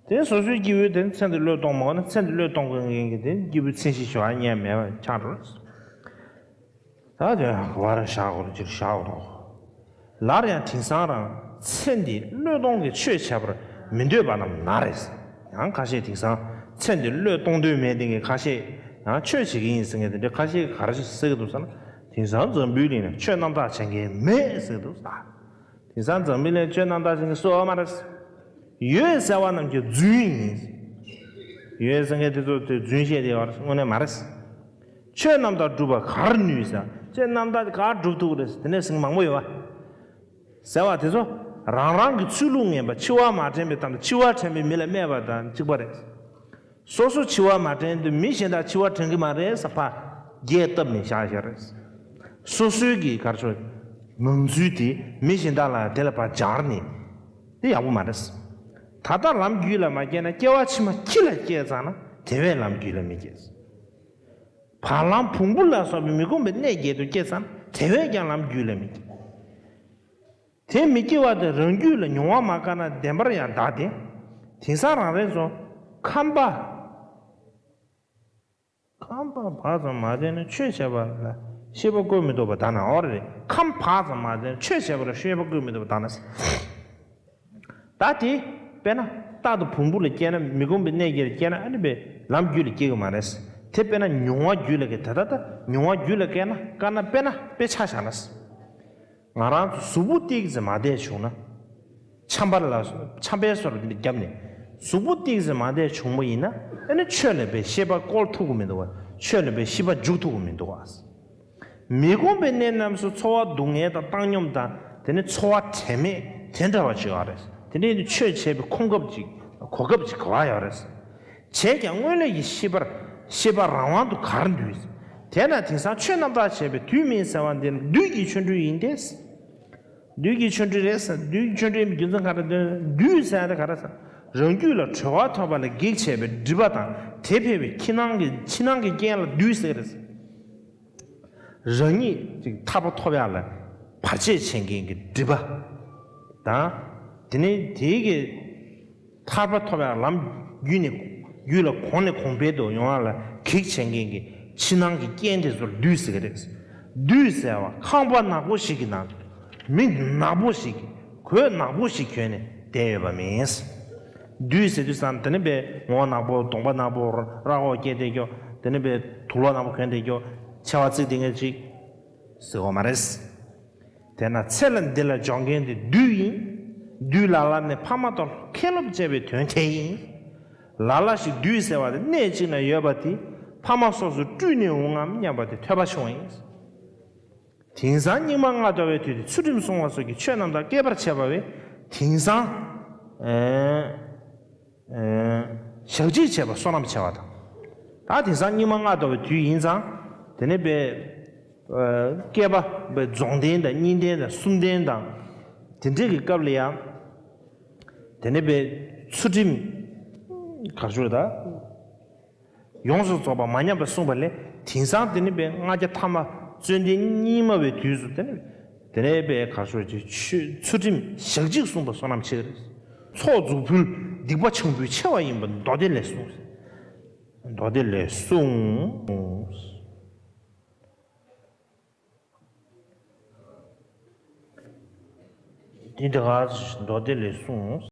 དེ་ནི་སོ་སོའི་སྐྱེ་བོས་དེ་ནི་ཚེ་འདི་བློས་གཏོང་མ་དགོས་ན། ཚེ་འདི་བློས་གཏོང་མཁན་གྱི་དེ་ནི་སྐྱེས་བུའི་མཚན་གཞི་ཞུ་བ་ཉན་མེད་པ་ཆགས་འགྲོ། ད་དེ་ག་བར་བཞག་དགོས་རེད། ཅིག་བཞག་དགོས་དོ། སླར་ཡང་དེང་སང་རང་ཚེ་འདི་བློས་གཏོང་གི་ཆོས་བྱ་བར་མི་འདོད་པ་རྣམས་ན་རེ། ཡང་ཁ་ཤས་དེང་སང་ཚེ་འདི་བློས་གཏོང་འདོད་མེད་དེ་གི་ཁ་ཤས། ཡང་ཆོས་བྱེད་ཀྱི་ཡིན་ཟེར་མཁན་དེ་འདྲ་ཁ་ཤས་ག་རེ་ཟེར་གྱི་འདུག་ཟེར་ན། དེང་སང་འཛམ་བུའི་གླིང་ན་ཆོས་རྣམ་དག་བྱེད་མཁན་མེད་ཟེར་གྱི་འདུག་ཟེར། དེང་སང་འཛམ་བུ་གླིང་ཆོས་རྣམ་དག་ཅན་གྱི་སུ་ཡོད་མ་རེད། ཡོད་ཟེར་བ་རྣམས་ཀྱི་རྫུན་ཡིན། ཡོད་ཟེར་མཁན་དེ་ཚོ་དེ་རྫུན་བཤད་དེ་ཡོད་རེད། དངོས་གནས་མ་རེད། ཆོས་རྣམ་དག་སྒྲུབ་པ་གར་ནུས་ཟེར། ཆོས་རྣམ་དག་གར་སྒྲུབ་ཐུབ་རེད་དེ་ནས་ཟིན་མང་པོ་ཡོད་བ། ཟེར་བ་དེ་ཚོ་རང་རང་གི་ཆོས་ལུགས་ངན་པ་འཆི་བ་མ་དྲན་པའི་གཏམ་དང་འཆི་བ་དྲན་པའི་མི་ལ་སྨྲས་པ་དང་གཅིག་པ་རེད། སོ་སོ་འཆི་བ་མ་དྲན་དུས་མི་གཞན་དག་འཆི་བ་དྲན་གྱི་མ་རེད་ཟེར་ཕར་རྒྱས་བཏབ་ནས་བཞག་བཞག་རེད། སོ་སོའི་གི་གར་ཆོས་ངང་ཚུལ་དེ་མི་གཞན་དག་ལ་དེ་ལ་ཕར་སྦྱར་ནས་དེ་ཡག་པོ་མ་རེད། ད་ལྟ་ལམ་རྒྱུད་ལ་མ་སྐྱེས་ན་སྐྱེ་བ་ཕྱི་མ་ཁྱི་ལ་སྐྱེས་ཙང་ན་དེ་བས་ལམ་རྒྱུད་ལ་མི་སྐྱེས། བར་ལམ་བོང་བུ་ལ་སོགས་པའི་མི་ཁོམ་པའི་གནས་བརྒྱད་དུ་སྐྱེས་ཙང་དེ་བས་ཀྱང་ལམ་རྒྱུད་ལ་མི་སྐྱེ། དེ་མི་སྐྱེ་བ་དེ་རང་རྒྱུད་ལ་མྱོང་བ་མ་བཀག་ན་བདེན་པར་ཡང་བདག་སྟེ། དེང་སང་རང་རེ་ཚོ་ཁམས་པ། ཁམས་པ་བག་ཙམ་མ་བྱས་ན་ཆོས་བྱས་པ་ལ་ཤེས་པ་བཀོད་མི་ཐུབ་པ་ད་ན་འོ་རེད། ཁམས་བག་ཙམ་མ་བྱས་ན་ཆོས་བྱས་པ་ལ་ཤེས་པ་བཀོད་མི་ཐུབ་པ་ད་ན། ད་དེ་དཔེར་ན་རྟ་དང་བོང་བུ་ལ་སྐྱེས་ན་མི་ཁོམ་པའི་གནས་བརྒྱད་ལ་སྐྱེས་ན་ཨ་ནི་པའི་ལམ་རྒྱུད་ལ་སྐྱེ་གི་མ་རེད། དེ་དཔེར་ན་མྱོང་བ་རྒྱུད་ལ་སྐྱེ་ད་ལྟ་ད་མྱོང་བ་རྒྱུད་ལ་སྐྱེས་ན་དཀར་ན་དཔེར་ན་དཔེ་ཆ་བཞག་ན། ང་རང་ཚོ་གཟུགས་པོ་ཏིག་ཙམ་མ་བདེ་བྱུང་ན། ཆམ་པ་ལ་ཆམ་པའི་སོར་བརྒྱབ་ནས་གཟུགས་པོ་ཏིག་ཙམ་མ་བདེ་བྱུང་བ་ཡིན་ན་ཨ་ནི་ཆོས་ལ་པའི་ཤེས་པ་བཀོལ་ཐུབ་ཀྱི་མི་འདུག་བ། ཆོས་ལ་པའི་ཤེས་པ་འཇུག་ཐུབ་ཀྱི་མི་འདུག་བ། མི་ཁོམ་པའི་གནས་རྣམས་སུ་ཚོར་བ་སྡུག་བསྔལ་དང་བཏང་སྙོམས་དང་དེ་ནི་ཚོར་བ་དྲན་མེད་དེ་འདྲ་བ་ཅིག་ཡོད་རེད། དེ་འདྲ་ཡིན་དུས་ཆོས་བྱེད་པའི་ཁོམ་སྐབས་ཅིག་གོ་སྐབས་ཅིག་ག་བ་ཡོད་རེད། བྱས་ཀྱང་སྔོན་ལས་ཀྱི་ཤེས་པར་ཤེས་པ་རང་དབང་དུ་གར་འདུས། དེས་ན་དེང་སང་ཆོས་རྣམ་དག་བྱས་པའི་དུས་མིན་ཟེར་བ་འདི་ནི་བདུད་ཀྱི་ཆོ་འཕྲུལ་ཡིན་ཏེ། བདུད་ཀྱི་ཆོ་འཕྲུལ་རེད་ཟེར། བདུད་ཀྱི་ཆོ་འཕྲུལ་ཡིན་པའི་རྒྱུ་མཚན་ག་རེ་འདོན། བདུད་ཟེར་ཡ་དེ་ག་རེ་ཟེར། རང་རྒྱུད་ལ་གྲོལ་བ་ཐོབ་པ་ལ་གེགས་བྱས་པའི་སྒྲིབ་པ་དང་དེ་འཕེལ་བའི་ཕྱི་ནང་གི་ཕྱི་ནང་གི་རྐྱེན་ལ་བདུད་ཟེར་གི་རེད་ཟེར། རང་ཉིད་ཅིག་ཐར་པ་ཐོབ་ཡག་ལ་བར་ཆད་བྱེད་མཁན་གྱི་སྒྲིབ་པ་དང་། དེ་ནས་དེའི་གི་ཐར་པ་ཐོབ་ཡག་ལམ་རྒྱུད་ནས་རྒྱུད་ལ་གོང་ནས་གོང་འཕེལ་དུ་ཡོང་ཡག་ལ་གེགས་བྱེད་མཁན་གྱི་ཕྱི་ནང་གི་རྐྱེན་དེ་ཚོར་བདུད་ཟེར་གི་རེད། བདུད་ཟེར་བ་ཁང་པ་ནག་པོ་ཞིག་གི་ནང་དུ་མི་ནག་པོ་ཞིག་གིས་གོས་ནག་པོ་ཞིག་གྱོན་ནས་བསྡད་ཡོད་པ་མིན། བདུད་ཟེར་དུས་ཙང་དེ་ནི་པའི་ངོ་ནག་པོ་གདོང་པ་ནག་པོ་ར་ཧོ་སྐྱེས་བསྡད་ཀྱོ། དེ་ནི་པའི་དུག་ལོག་ནག་པོ་གྱོན་བསྡད་ཀྱོ། མཆེ་བ་གཙིགས་བསྡད་མཁན་ཅིག་ཟེར་བ་མ་རེད། དེས་ན་ཚེ་ལ་འདི་ལ་འབྱོར་མཁན་དེ་བདུད་ཡིན། བདུད་ལ་ལ་ནི་ཕ་མ་ལྟོ་ཁེ་ལོབ་བྱས་པའི་དོན་དེ་ཡིན། ལ་ལ་ཞིག་བདུད་ཟེར་བ་དེ་གནས་གཅིག་ན་ཡོད་པ་དེ་ཕ་མ་སོ་སོ་སྤྲུལ་ནས་འོང་ངམ་སྙམ་པ་དེ་ཐོས་པ་བྱུང་བ་ཡིན། དེང་སང་སྙིགས་མ་ལྔ་བདོ་བའི་དུས་དེ་ཚུལ་ཁྲིམས་སྲུང་བ་སོགས་ཀྱི་ཆོས་རྣམ་དག་བསྐལ་པར་བྱས་པ་བས་དེང་སང་། ཨེ། ཞག་གཅིག་བྱས་པ་བསོད་ནམས་ཆེ་བ་དང་། ད་དེང་སང་སྙིགས་མ་ལྔ་བདོ་བའི་དུས་ཡིན་ཙང་། དེ་ནས་པའི་བསྐལ་པ་པའི་རྫོགས་ལྡན་དང་གཉིས་ལྡན་དང་གསུམ་ལྡན་དང་། དེ་འདྲའི་གི་སྐབས་ལ་ཡང་། དེ་ནས་པའི་ཚུལ་ཁྲིམས་གར་ཞུ་ད། ཡོངས་སུ་རྫོགས་པ་མ་ཉམས་པར་གསུངས་པ་ལས་དེང་སང་དེ་ནི་པའི་ལྔ་བརྒྱ་ཐ་མ་བརྩོན་ལྡན་སྙིགས་མ་བའི་དུས་སུ་དེ་ནི་དེ་ནས་པའི་གར་ཤོར་གྱི་ཆོས་ཚུལ་ཁྲིམས་ཞག་གཅིག་བསྲུངས་པ་བསོད་ནམས་ཆེ་གི་རེད། ཚོགས་རྫོགས་ཕུལ་སྡིག་པ་ཆང་ཕུད་ཆེ་བ་ཡིན་པ་མདོ་སྡེ་ལས་གསུངས། མདོ་སྡེ་ལས་གསུངས། དེ་འདི་ག་མདོ་སྡེ་ལས་གསུངས།